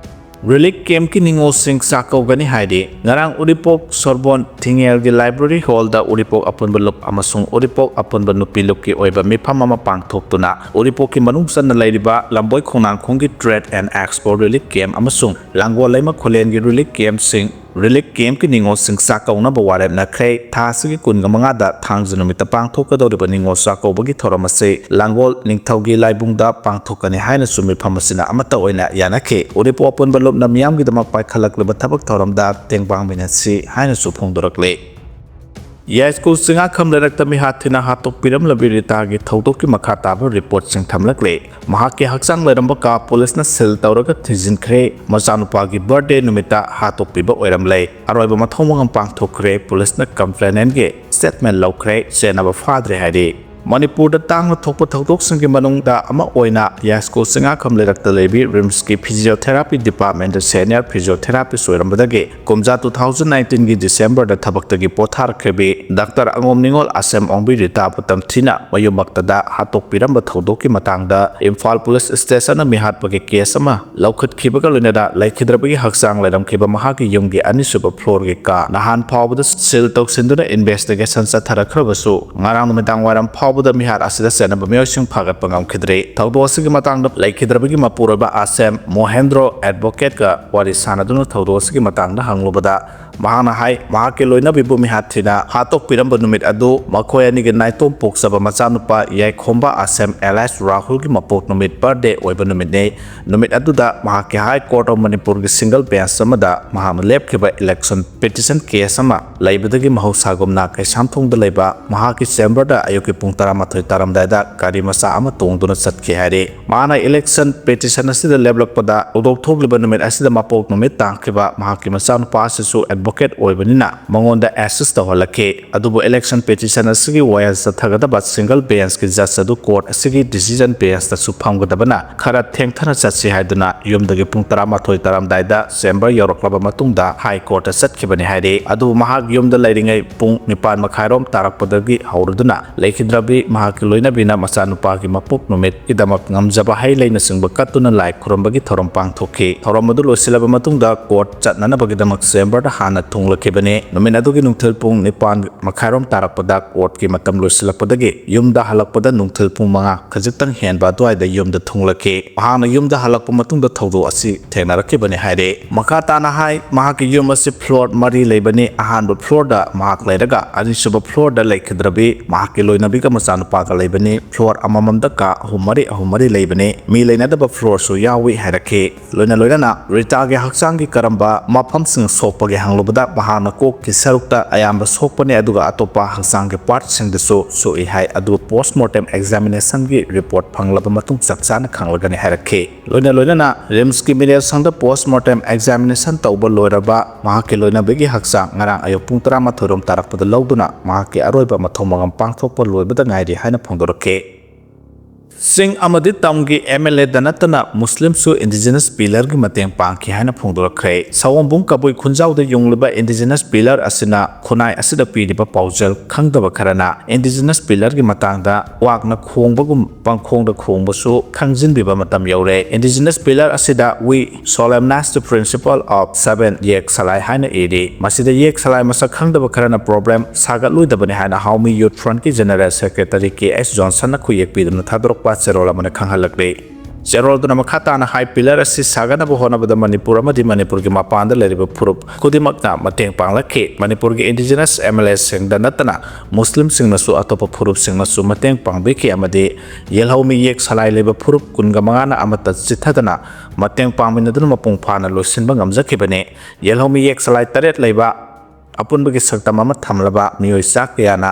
Relief campꯀꯤ ꯅꯤꯉꯣꯜꯁꯤꯡ ꯆꯥꯛꯀꯧꯒꯅꯤ ꯍꯥꯏꯔꯤ꯫ ꯉꯔꯥꯡ ꯎꯔꯤꯄꯣꯛ ꯁꯣꯔꯕꯣꯟ ꯊꯤꯡꯉꯦꯜꯒꯤ library hallꯗ ꯎꯔꯤꯄꯣꯛ ꯑꯄꯨꯟꯕ ꯂꯨꯞ ꯑꯃꯁꯨꯡ ꯎꯔꯤꯄꯣꯛ ꯑꯄꯨꯟꯕ ꯅꯨꯄꯤ ꯂꯨꯞꯀꯤ ꯑꯣꯏꯕ ꯃꯤꯐꯝ ꯑꯃ ꯄꯥꯡꯊꯣꯛꯇꯨꯅ ꯎꯔꯤꯄꯣꯛꯀꯤ ꯃꯅꯨꯡ ꯆꯟꯅ ꯂꯩꯔꯤꯕ ꯂꯝꯕꯣꯏ ꯈꯣꯡꯅꯥꯡꯈꯣꯡꯒꯤ Trade and Expo Relief Camp ꯑꯃꯁꯨꯡ ꯂꯥꯡꯒꯣꯜ ꯂꯩꯃ ꯈꯨꯂꯦꯟꯒꯤ relief campꯁꯤꯡ, relief campꯀꯤ ꯅꯤꯉꯣꯜꯁꯤꯡ ꯆꯥꯛꯀꯧꯅꯕ ꯋꯥꯔꯦꯞꯅꯈ꯭ꯔꯦ꯫ ꯊꯥ ꯑꯁꯤꯒꯤ ꯀꯨꯟꯒ ꯃꯉꯥꯗ ꯊꯥꯡꯖ ꯅꯨꯃꯤꯠꯇ ꯄꯥꯡꯊꯣꯛꯀꯗꯧꯔꯤꯕ ꯅꯤꯉꯣꯜ ꯆꯥꯛꯀꯧꯕꯒꯤ ꯊꯧꯔꯝ ꯑꯁꯤ ꯂꯥꯡꯒꯣꯜ ꯅꯤꯡꯊꯧꯒꯤ ꯂꯥꯏꯕꯨꯡꯗ ꯄꯥꯡꯊꯣꯛꯀꯅꯤ ꯍꯥꯏꯅꯁꯨ ꯃꯤꯐꯝ ꯑꯁꯤꯅ ꯑꯃꯠꯇ ꯑꯣꯏꯅ ꯌꯥꯅꯈꯤ꯫ ꯎꯔꯤꯄꯣꯛ ꯑꯄꯨꯟꯕ ꯂꯨꯞꯅ ꯃꯤꯌꯥꯝꯒꯤꯗꯃꯛ ꯄꯥꯏꯈꯠꯂꯛꯂꯤꯕ ꯊꯕꯛ ꯊꯧꯔꯝꯗ ꯇꯦꯡꯕꯥꯡꯃꯤꯟꯅꯁꯤ ꯍꯥꯏꯅꯁꯨ ꯐꯣꯡꯗꯣꯔꯛꯂꯤ꯫ ꯌꯥꯏꯁ꯭ꯀꯨꯜ ꯆꯤꯉꯥꯈꯝ ꯂꯩꯔꯛꯇ ꯃꯤꯍꯥꯠ ꯊꯤꯅ ꯍꯥꯠꯇꯣꯛꯄꯤꯔꯝꯂꯕꯤ ꯔꯤꯇꯥꯒꯤ ꯊꯧꯗꯣꯛꯀꯤ ꯃꯈꯥ ꯇꯥꯕ ꯔꯤꯄꯣꯔꯠꯁꯤꯡ ꯊꯝꯂꯛꯂꯦ꯫ ꯃꯍꯥꯛꯀꯤ ꯍꯛꯆꯥꯡ ꯂꯩꯔꯝꯕ ꯀꯥ ꯄꯨꯂꯤꯁꯅ ꯁꯤꯜ ꯇꯧꯔꯒ ꯊꯤꯖꯤꯟꯈ꯭ꯔꯦ꯫ ꯃꯆꯥꯅꯨꯄꯥꯒꯤ ꯕꯥꯔꯊꯗꯦ ꯅꯨꯃꯤꯠꯇ ꯍꯥꯠꯇꯣꯛꯄꯤꯕ ꯑꯣꯏꯔꯝꯂꯦ꯫ ꯑꯔꯣꯏꯕ ꯃꯊꯧ ꯃꯉꯝ ꯄꯥꯡꯊꯣꯛꯈ꯭ꯔꯦ꯫ ꯄꯨꯂꯤꯁꯅ ꯀꯝꯄ꯭ꯂꯦꯅꯦꯟꯒꯤ ꯁ꯭ꯇꯦꯠꯃꯦꯟ ꯂꯧꯈ꯭ꯔꯦ꯫ ꯆꯦꯟꯅꯕ ꯐꯥꯗ꯭ꯔꯦ ꯍꯥꯏꯔꯤ꯫ ꯃꯅꯤꯄꯨꯔꯗ ꯇꯥꯡꯅ ꯊꯣꯛꯄ ꯊꯧꯗꯣꯛꯁꯤꯡꯒꯤ ꯃꯅꯨꯡꯗ ꯑꯃ ꯑꯣꯏꯅ ꯌꯥꯏꯁ꯭ꯀꯨꯜ ꯆꯤꯉꯥꯈꯝ ꯂꯩꯔꯛꯇ ꯂꯩꯕꯤ ꯔꯤꯝꯁꯀꯤ ꯐꯤꯖꯤꯑꯣꯊꯦꯔꯥꯄꯤ ꯗꯤꯄꯥꯔꯠꯃꯦꯟꯗ ꯁꯦꯅꯤꯌꯔ ꯐꯤꯖꯤꯑꯣꯊꯦꯔꯥꯄꯤꯁ ꯑꯣꯏꯔꯝꯕꯗꯒꯤ ꯀꯨꯝꯖꯥ two thousand nineteen ꯒꯤ ꯗꯤꯁꯦꯝꯕꯔꯗ ꯊꯕꯛꯇꯒꯤ ꯄꯣꯊꯥꯔꯛꯈꯤꯕꯤ ꯗꯥꯛꯇꯔ ꯑꯉꯣꯝ ꯅꯤꯉꯣꯜ ꯑꯁꯦꯝ ꯑꯣꯡꯕꯤ ꯔꯤꯇꯥꯕꯨ ꯇꯝꯊꯤꯅ ꯃꯌꯨꯝꯃꯛꯇꯗ ꯍꯥꯠꯇꯣꯛꯄꯤꯔꯝꯕ ꯊꯧꯗꯣꯛꯀꯤ ꯃꯇꯥꯡꯗ ꯏꯝꯐꯥꯜ ꯄꯨꯂꯤꯁ ꯁ꯭ꯇꯦꯁꯟꯅ ꯃꯤꯍꯥꯠꯄꯒꯤ ꯀꯦꯁ ꯑꯃ ꯂꯧꯈꯠꯈꯤꯕꯒ ꯂꯣꯏꯅꯅ ꯂꯩꯈꯤꯗ꯭ꯔꯕꯒꯤ ꯍꯛꯆꯥꯡ ꯂꯩꯔꯝꯈꯤꯕ ꯃꯍꯥꯛꯀꯤ ꯌꯨꯝꯒꯤ ꯑꯅꯤꯁꯨꯕ ꯐ꯭ꯂꯣꯔꯒꯤ ꯀꯥ ꯅꯍꯥꯟ ꯐꯥꯎꯕꯗ ꯁꯤꯜ ꯇꯧꯁꯤꯟꯗꯨꯅ ꯏꯟꯚꯦꯁꯇꯤꯒꯦꯁꯟ ꯆꯠꯊꯔꯛꯈ꯭ꯔꯕꯁꯨ ꯉꯔꯥꯡ ꯅꯨꯃꯤꯗꯥꯡ ꯋꯥꯏꯔꯝ ꯐꯥꯎꯕꯗ ꯃꯤꯍꯥꯠ ꯑꯁꯤꯗ ꯆꯦꯟꯅꯕ ꯃꯤꯑꯣꯏꯁꯤꯡ ꯐꯥꯒꯠꯄ ꯉꯝꯈꯤꯗ꯭ꯔꯤ꯫ ꯊꯧꯗꯣꯛ ꯑꯁꯤꯒꯤ ꯃꯇꯥꯡꯗ ꯂꯩꯈꯤꯗ꯭ꯔꯕꯒꯤ ꯃꯄꯨꯔꯣꯏꯕ ꯑꯁꯦꯝ ꯃꯣꯍꯦꯟꯗ꯭ꯔꯣ ꯑꯦꯗꯚꯣꯀꯦꯠꯀ ꯋꯥꯔꯤ ꯁꯥꯟꯅꯗꯨꯅ ꯊꯧꯗꯣꯛ ꯑꯁꯤꯒꯤ ꯃꯇꯥꯡꯗ ꯍꯪꯂꯨꯕꯗ ꯃꯍꯥꯛꯅ ꯍꯥꯏ, ꯃꯍꯥꯛꯀꯤ ꯂꯣꯏꯅꯕꯤꯕꯨ ꯃꯤꯍꯥꯠ ꯊꯤꯅ ꯍꯥꯠꯇꯣꯛꯄꯤꯔꯝꯕ ꯅꯨꯃꯤꯠ ꯑꯗꯨ ꯃꯈꯣꯏ ꯑꯅꯤꯒꯤ ꯅꯥꯏꯇꯣꯝ ꯄꯣꯛꯆꯕ ꯃꯆꯥꯅꯨꯄꯥ ꯌꯥꯏꯈꯣꯝꯕ ꯑꯁꯦꯝ alias ꯔꯥꯍꯨꯜꯒꯤ ꯃꯄꯣꯛ ꯅꯨꯃꯤꯠ, ꯕꯥꯔꯊꯗꯦ ꯑꯣꯏꯕ ꯅꯨꯃꯤꯠꯅꯤ꯫ ꯅꯨꯃꯤꯠ ꯑꯗꯨꯗ ꯃꯍꯥꯛꯀꯤ High Court of ꯃꯅꯤꯄꯨꯔꯒꯤ ꯁꯤꯡꯒꯜ ꯕꯦꯟꯆ ꯑꯃꯗ ꯃꯍꯥꯛꯅ ꯂꯦꯞꯈꯤꯕ ꯏꯂꯦꯛꯁꯟ ꯄꯤꯇꯤꯁꯟ ꯀꯦꯁ ꯑꯃ ꯂꯩꯕꯗꯒꯤ ꯃꯍꯧꯁꯥꯒꯨꯝꯅ ꯀꯩꯁꯥꯝꯊꯣꯡꯗ ꯂꯩꯕ ꯃꯍꯥꯛꯀꯤ ꯆꯦꯝꯕꯔꯗ ꯑꯌꯨꯛꯀꯤ ꯄꯨꯡ ꯇꯔꯥꯃꯥꯊꯣꯏ ꯇꯥꯔꯝꯗꯥꯏꯗ ꯒꯥꯔꯤ ꯃꯆꯥ ꯑꯃ ꯇꯣꯡꯗꯨꯅ ꯆꯠꯈꯤ ꯍꯥꯏꯔꯤ꯫ ꯃꯍꯥꯛꯅ ꯏꯂꯦꯛꯁꯟ ꯄꯤꯇꯤꯁꯟ ꯑꯁꯤꯗ ꯂꯦꯞꯂꯛꯄꯗ ꯊꯧꯗꯣꯛ ꯊꯣꯛꯂꯤꯕ ꯅꯨꯃꯤꯠ ꯑꯁꯤꯗ ꯃꯄꯣꯛ ꯅꯨꯃꯤꯠ ꯇꯥꯡꯈꯤꯕ ꯃꯍꯥꯛꯀꯤ ꯃꯆꯥꯅꯨꯄꯥ ꯑꯁꯤꯁꯨ ꯑꯦꯗꯚꯣꯀꯦꯠ ꯑꯣꯏꯕꯅꯤꯅ ꯃꯉꯣꯟꯗ ꯑꯦꯁꯤꯁ ꯇꯧꯍꯜꯂꯛꯈꯤ꯫ ꯑꯗꯨꯕꯨ ꯏꯂꯦꯛꯁꯟ ꯄꯤꯇꯤꯁꯟ ꯑꯁꯤꯒꯤ ꯋꯥꯌꯦꯜ ꯆꯠꯊꯒꯗꯕ ꯁꯤꯡꯒꯜ ꯕꯦꯟꯆꯀꯤ ꯖꯖ ꯑꯗꯨ ꯀꯣꯔꯠ ꯑꯁꯤꯒꯤ ꯗꯤꯁꯤꯖꯟ ꯕꯦꯟꯆꯇꯁꯨ ꯐꯝꯒꯗꯕꯅ ꯈꯔ ꯊꯦꯡꯊꯅ ꯆꯠꯁꯤ ꯍꯥꯏꯗꯨꯅ ꯌꯨꯝꯗꯒꯤ ꯄꯨꯡ ꯇꯔꯥꯃꯥꯊꯣꯏ ꯇꯥꯔꯝꯗꯥꯏꯗ ꯆꯦꯝꯕꯔ ꯌꯧꯔꯛꯂꯕ ꯃꯇꯨꯡꯗ ꯍꯥꯏ ꯀꯣꯔꯠꯇ ꯆꯠꯈꯤꯕꯅꯤ ꯍꯥꯏꯔꯤ꯫ ꯑꯗꯨꯕꯨ ꯃꯍꯥꯛ ꯌꯨꯝꯗ ꯂꯩꯔꯤꯉꯩ ꯄꯨꯡ ꯅꯤꯄꯥꯟ ꯃꯈꯥꯏꯔꯣꯝ ꯇꯥꯔꯛꯄꯗꯒꯤ ꯍꯧꯔꯗꯨꯅ ꯂꯩꯈꯤꯗ꯭ꯔꯕꯤ ꯃꯍꯥꯛꯀꯤ ꯂꯣꯏꯅꯕꯤꯅ ꯃꯆꯥꯅꯨꯄꯥꯒꯤ ꯃꯄꯣꯛ ꯅꯨꯃꯤꯠꯀꯤꯗꯃꯛ ꯉꯝꯖꯕ ꯍꯩ ꯂꯩꯅꯆꯤꯡꯕ ꯀꯠꯇꯨꯅ ꯂꯥꯏ ꯈꯨꯔꯨꯝꯕꯒꯤ ꯊꯧꯔꯝ ꯄꯥꯡꯊꯣꯛꯈꯤ꯫ ꯊꯧꯔꯝ ꯑꯗꯨ ꯂꯣꯏꯁꯤꯜꯂꯕ ꯃꯇꯨꯡꯗ ꯀꯣꯔꯠ ꯆꯠꯅꯅꯕꯒꯤꯗꯃꯛ ꯆꯦꯝꯕꯔꯗ ꯍꯥꯟꯅ ꯊꯨꯡꯂꯈꯤꯕꯅꯤ꯫ ꯅꯨꯃꯤꯠ ꯑꯗꯨꯒꯤ ꯅꯨꯡꯊꯤꯜ ꯄꯨꯡ ꯅꯤꯄꯥꯟ ꯃꯈꯥꯏꯔꯣꯝ ꯇꯥꯔꯛꯄꯗ ꯀꯣꯔꯠꯀꯤ ꯃꯇꯝ ꯂꯣꯏꯁꯤꯜꯂꯛꯄꯗꯒꯤ ꯌꯨꯝꯗ ꯍꯜꯂꯛꯄꯗ ꯅꯨꯡꯊꯤꯜ ꯄꯨꯡ ꯃꯉꯥ ꯈꯖꯤꯛꯇꯪ ꯍꯦꯟꯕ ꯑꯗꯨꯋꯥꯏꯗ ꯌꯨꯝꯗ ꯊꯨꯡꯂꯛꯈꯤ꯫ ꯃꯍꯥꯛꯅ ꯌꯨꯝꯗ ꯍꯜꯂꯛꯄ ꯃꯇꯨꯡꯗ ꯊꯧꯗꯣꯛ ꯑꯁꯤ ꯊꯦꯡꯅꯔꯛꯈꯤꯕꯅꯤ ꯍꯥꯏꯔꯦ꯫ ꯃꯈꯥ ꯇꯥꯅ ꯍꯥꯏ, ꯃꯍꯥꯛꯀꯤ ꯌꯨꯝ ꯑꯁꯤ ꯐ꯭ꯂꯣꯔ ꯃꯔꯤ ꯂꯩꯕꯅꯤ꯫ ꯑꯍꯥꯟꯕ ꯐ꯭ꯂꯣꯔꯗ ꯃꯍꯥꯛ ꯂꯩꯔꯒ ꯑꯅꯤꯁꯨꯕ ꯐ꯭ꯂꯣꯔꯗ ꯂꯩꯈꯤꯗ꯭ꯔꯕꯤ ꯃꯍꯥꯛꯀꯤ ꯂꯣꯏꯅꯕꯤꯒ ꯃꯆꯥꯅꯨꯄꯥꯒ ꯂꯩꯕꯅꯤ꯫ ꯐ꯭ꯂꯣꯔ ꯑꯃꯃꯝꯗ ꯀꯥ ꯑꯍꯨꯝ ꯃꯔꯤ ꯑꯍꯨꯝ ꯃꯔꯤ ꯂꯩꯕꯅꯤ꯫ ꯃꯤ ꯂꯩꯅꯗꯕ ꯐ꯭ꯂꯣꯔꯁꯨ ꯌꯥꯎꯏ ꯍꯥꯏꯔꯛꯈꯤ꯫ ꯂꯣꯏꯅ ꯂꯣꯏꯅꯅ ꯔꯤꯇꯥꯒꯤ ꯍꯛꯆꯥꯡꯒꯤ ꯀꯔꯝꯕ ꯃꯐꯝꯁꯤꯡ ꯁꯣꯛꯄꯒꯦ ꯍꯪꯂꯨ꯫ ꯇꯧꯕꯗ ꯃꯍꯥꯛꯅ ꯀꯣꯛꯀꯤ ꯁꯔꯨꯛꯇ ꯑꯌꯥꯝꯕ ꯁꯣꯛꯄꯅꯤ, ꯑꯗꯨꯒ ꯑꯇꯣꯞꯄ ꯍꯛꯆꯥꯡꯒꯤ ꯄꯥꯔꯠꯁꯤꯡꯗꯁꯨ ꯁꯣꯛꯏ ꯍꯥꯏ꯫ ꯑꯗꯨꯕꯨ ꯄꯣꯁ꯭ꯠꯃꯣꯔꯇꯦꯝ ꯑꯦꯛꯖꯥꯃꯤꯅꯦꯁꯟꯒꯤ ꯔꯤꯄꯣꯔꯠ ꯐꯪꯂꯕ ꯃꯇꯨꯡ ꯆꯞ ꯆꯥꯅ ꯈꯪꯂꯒꯅꯤ ꯍꯥꯏꯔꯛꯈꯤ꯫ ꯂꯣꯏꯅ ꯂꯣꯏꯅꯅ ꯔꯤꯝꯁꯀꯤ ꯃꯤꯔꯦꯜ ꯁꯪꯗ ꯄꯣꯁ꯭ꯠꯃꯣꯔꯇꯦꯝ ꯑꯦꯛꯖꯥꯃꯤꯅꯦꯁꯟ ꯇꯧꯕ ꯂꯣꯏꯔꯕ ꯃꯍꯥꯛꯀꯤ ꯂꯣꯏꯅꯕꯤꯒꯤ ꯍꯛꯆꯥꯡ ꯉꯔꯥꯡ ꯑꯌꯨꯛ ꯄꯨꯡ ꯇꯔꯥꯃꯥꯊꯣꯏ ꯔꯣꯝ ꯇꯥꯔꯛꯄꯗ ꯂꯧꯗꯨꯅ ꯃꯍꯥꯛꯀꯤ ꯑꯔꯣꯏꯕ ꯃꯊꯧ ꯃꯉꯝ ꯄꯥꯡꯊꯣꯛꯄ ꯂꯣꯏꯕꯗ ꯉꯥꯏꯔꯤ ꯍꯥꯏꯅ ꯐꯣꯡꯗꯣꯔꯛꯈꯤ꯫ ꯆꯤꯡ ꯑꯃꯗꯤ ꯇꯝꯒꯤ ꯑꯦꯝ ꯑꯦꯜ ꯑꯦꯗ ꯅꯠꯇꯅ ꯃꯨꯁꯂꯤꯝꯁꯨ ꯏꯟꯗꯤꯖꯤꯅꯁ ꯄꯤꯂꯔꯒꯤ ꯃꯇꯦꯡ ꯄꯥꯡꯈꯤ ꯍꯥꯏꯅ ꯐꯣꯡꯗꯣꯔꯛꯈ꯭ꯔꯦ꯫ ꯁꯑꯣꯝꯕꯨꯡ ꯀꯕꯨꯏ ꯈꯨꯟꯖꯥꯎꯗ ꯌꯨꯡꯂꯤꯕ ꯏꯟꯗꯤꯖꯤꯅꯁ ꯄꯤꯂꯔ ꯑꯁꯤꯅ ꯈꯨꯟꯅꯥꯏ ꯑꯁꯤꯗ ꯄꯤꯔꯤꯕ ꯄꯥꯎꯖꯦꯜ ꯈꯪꯗꯕ ꯈꯔꯅ ꯏꯟꯗꯤꯖꯤꯅꯁ ꯄꯤꯂꯔꯒꯤ ꯃꯇꯥꯡꯗ ꯀ꯭ꯋꯥꯛꯅ ꯈꯣꯡꯕꯒꯨꯝ ꯄꯪꯈꯣꯡꯗ ꯈꯣꯡꯕꯁꯨ ꯈꯪꯖꯤꯟꯕꯤꯕ ꯃꯇꯝ ꯌꯧꯔꯦ꯫ ꯏꯟꯗꯤꯖꯤꯅꯁ ꯄꯤꯂꯔ ꯑꯁꯤꯗ "We solemnize the principle of seven ꯌꯦꯛ ꯁꯂꯥꯏ" ꯍꯥꯏꯅ ꯏꯔꯤ꯫ ꯃꯁꯤꯗ ꯌꯦꯛ ꯁꯂꯥꯏ ꯃꯁꯛ ꯈꯪꯗꯕ ꯈꯔꯅ ꯄ꯭ꯔꯣꯕ꯭ꯂꯦꯝ ꯁꯥꯒꯠꯂꯣꯏꯗꯕꯅꯤ ꯍꯥꯏꯅ ꯍꯥꯎꯃꯤ ꯌꯨꯠ ꯐ꯭ꯔꯟꯠꯀꯤ ꯖꯦꯅꯔꯦꯜ ꯁꯦꯀ꯭ꯔꯦꯇꯔꯤ ꯀꯦ ꯑꯦꯁ ꯖꯣꯟꯁꯟꯅ ꯈꯨꯌꯦꯛ ꯄꯤꯗꯨꯅ ꯊꯥꯗꯣꯔꯛꯄ ꯆꯦꯔꯣꯜ ꯑꯃꯅ ꯈꯪꯍꯜꯂꯛꯂꯤ꯫ ꯆꯦꯔꯣꯜꯗꯨꯅ ꯃꯈꯥ ꯇꯥꯅ ꯍꯥꯏ, ꯄꯤꯂꯔ ꯑꯁꯤ ꯁꯥꯒꯠꯅꯕ ꯍꯣꯠꯅꯕꯗ ꯃꯅꯤꯄꯨꯔ ꯑꯃꯗꯤ ꯃꯅꯤꯄꯨꯔꯒꯤ ꯃꯄꯥꯟꯗ ꯂꯩꯔꯤꯕ ꯐꯨꯔꯨꯞ ꯈꯨꯗꯤꯡꯃꯛꯅ ꯃꯇꯦꯡ ꯄꯥꯡꯂꯛꯈꯤ꯫ ꯃꯅꯤꯄꯨꯔꯒꯤ ꯏꯟꯗꯤꯖꯤꯅꯁ ꯑꯦꯝ ꯑꯦꯜ ꯑꯦꯁꯤꯡꯗ ꯅꯠꯇꯅ ꯃꯨꯁꯂꯤꯝꯁꯤꯡꯅꯁꯨ ꯑꯇꯣꯞꯄ ꯐꯨꯔꯨꯞꯁꯤꯡꯅꯁꯨ ꯃꯇꯦꯡ ꯄꯥꯡꯕꯤꯈꯤ ꯑꯃꯗꯤ ꯌꯦꯜꯍꯧꯃꯤ ꯌꯦꯛ ꯁꯂꯥꯏ ꯂꯩꯕ ꯐꯨꯔꯨꯞ ꯀꯨꯟꯒ ꯃꯉꯥꯅ ꯑꯃꯠꯇ ꯆꯤꯠꯊꯗꯅ ꯃꯇꯦꯡ ꯄꯥꯡꯃꯤꯟꯅꯗꯨꯅ ꯃꯄꯨꯡ ꯐꯥꯅ ꯂꯣꯏꯁꯤꯟꯕ ꯉꯝꯖꯈꯤꯕꯅꯤ꯫ ꯌꯦꯜꯍꯧꯃꯤ ꯌꯦꯛ ꯁꯂꯥꯏ ꯇꯔꯦꯠ ꯂꯩꯕ ꯑꯄꯨꯟꯕꯒꯤ ꯁꯛꯇꯝ ꯑꯃ ꯊꯝꯂꯕ ꯃꯤꯑꯣꯏ ꯆꯥ ꯀꯌꯥꯅ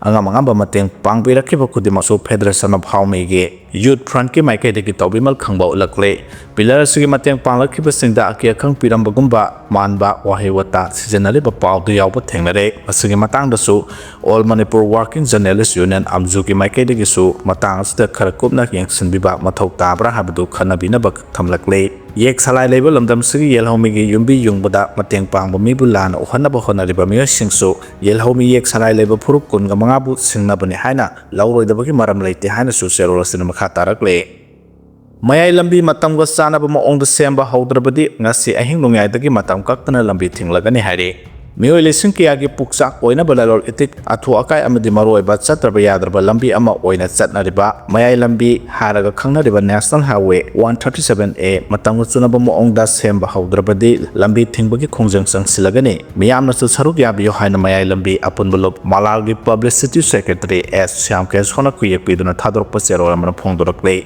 ꯑꯉꯝ ꯑꯉꯝꯕ ꯃꯇꯦꯡ ꯄꯥꯡꯕꯤꯔꯛꯈꯤꯕ ꯈꯨꯗꯤꯡꯃꯛꯁꯨ Federation of Haomeeꯒꯤ ꯌꯨꯠ ꯐ꯭ꯔꯟꯠꯀꯤ ꯃꯥꯏꯀꯩꯗꯒꯤ ꯇꯧꯕꯤꯃꯜ ꯈꯪꯕ ꯎꯠꯂꯛꯂꯦ꯫ ꯄꯤꯂꯔ ꯑꯁꯤꯒꯤ ꯃꯇꯦꯡ ꯄꯥꯡꯂꯛꯈꯤꯕꯁꯤꯡꯗ ꯑꯀꯤ ꯑꯈꯪ ꯄꯤꯔꯝꯕꯒꯨꯝꯕ ꯃꯥꯟꯕ ꯋꯥꯍꯩ ꯋꯥꯇꯥ ꯁꯤꯖꯤꯟꯅꯔꯤꯕ ꯄꯥꯎꯗ ꯌꯥꯎꯕ ꯊꯦꯡꯅꯔꯦ꯫ ꯃꯁꯤꯒꯤ ꯃꯇꯥꯡꯗꯁꯨ All Manipur Working Journalist Union, ꯑꯝꯖꯨꯒꯤ ꯃꯥꯏꯀꯩꯗꯒꯤꯁꯨ ꯃꯇꯥꯡ ꯑꯁꯤꯗ ꯈꯔ ꯀꯨꯞꯅ ꯌꯦꯡꯁꯤꯟꯕꯤꯕ ꯃꯊꯧ ꯇꯥꯕ꯭ꯔꯥ ꯍꯥꯏꯕꯗꯨ ꯈꯟꯅꯕꯤꯅꯕ ꯊꯝꯂꯛꯂꯦ꯫ ꯌꯦꯛ ꯁꯂꯥꯏ ꯂꯩꯕ ꯂꯝꯗꯝꯁꯤꯒꯤ ꯌꯦꯜꯍꯧꯃꯤꯒꯤ ꯌꯨꯝꯕꯤ ꯌꯨꯡꯕꯗ ꯃꯇꯦꯡ ꯄꯥꯡꯕ ꯃꯤꯕꯨ ꯂꯥꯟꯅ ꯎꯍꯟꯅꯕ ꯍꯣꯠꯅꯔꯤꯕ ꯃꯤꯑꯣꯏꯁꯤꯡꯁꯨ ꯌꯦꯜꯍꯧꯃꯤ ꯌꯦꯛ ꯁꯂꯥꯏ ꯂꯩꯕ ꯐꯨꯔꯨꯞ ꯀꯨꯟꯒ ꯃꯉꯥꯕꯨ ꯁꯤꯡꯅꯕꯅꯤ ꯍꯥꯏꯅ ꯂꯧꯔꯣꯏꯗꯕꯒꯤ ꯃꯔꯝ ꯂꯩꯇꯦ ꯍꯥꯏꯅꯁꯨ ꯆꯦꯔꯣꯜ ꯑꯁꯤꯅ ꯃꯈꯥ ꯇꯥꯔꯛꯂꯦ꯫ ꯃꯌꯥꯏ ꯂꯝꯕꯤ ꯃꯇꯝꯒ ꯆꯥꯟꯅꯕ ꯃꯑꯣꯡꯗ ꯁꯦꯝꯕ ꯍꯧꯗ꯭ꯔꯕꯗꯤ ꯉꯁꯤ ꯑꯍꯤꯡ ꯅꯣꯡꯌꯥꯏꯗꯒꯤ ꯃꯇꯝ ꯀꯛꯇꯅ ꯂꯝꯕꯤ ꯊꯤꯡꯂꯒꯅꯤ ꯍꯥꯏꯔꯤ꯫ ꯃꯤꯑꯣꯏ ꯂꯤꯁꯤꯡ ꯀꯌꯥꯒꯤ ꯄꯨꯛꯆꯥꯛ ꯑꯣꯏꯅꯕ ꯂꯂꯣꯟ ꯏꯇꯤꯛ, ꯑꯊꯨ ꯑꯀꯥꯏ ꯑꯃꯗꯤ ꯃꯔꯨꯑꯣꯏꯕ ꯆꯠꯇ꯭ꯔꯕ ꯌꯥꯗ꯭ꯔꯕ ꯂꯝꯕꯤ ꯑꯃ ꯑꯣꯏꯅ ꯆꯠꯅꯔꯤꯕ ꯃꯌꯥꯏ ꯂꯝꯕꯤ ꯍꯥꯏꯔꯒ ꯈꯪꯅꯔꯤꯕ National Highway one thirty seven A ꯃꯇꯝꯒ ꯆꯨꯅꯕ ꯃꯑꯣꯡꯗ ꯁꯦꯝꯕ ꯍꯧꯗ꯭ꯔꯕꯗꯤ ꯂꯝꯕꯤ ꯊꯤꯡꯕꯒꯤ ꯈꯣꯡꯖꯪ ꯆꯪꯁꯤꯜꯂꯒꯅꯤ꯫ ꯃꯤꯌꯥꯝꯅꯁꯨ ꯁꯔꯨꯛ ꯌꯥꯕꯤꯌꯨ ꯍꯥꯏꯅ ꯃꯌꯥꯏ ꯂꯝꯕꯤ ꯑꯄꯨꯟꯕ ꯂꯨꯞ ꯃꯂꯥꯜꯒꯤ Publicity Secretary ꯑꯦꯁ ꯁ꯭ꯌꯥꯝ ꯀꯦꯁꯣꯅ ꯈꯨꯌꯦꯛ ꯄꯤꯗꯨꯅ ꯊꯥꯗꯣꯔꯛꯄ ꯆꯦꯔꯣꯜ ꯑꯃꯅ ꯐꯣꯡꯗꯣꯔꯛꯂꯤ꯫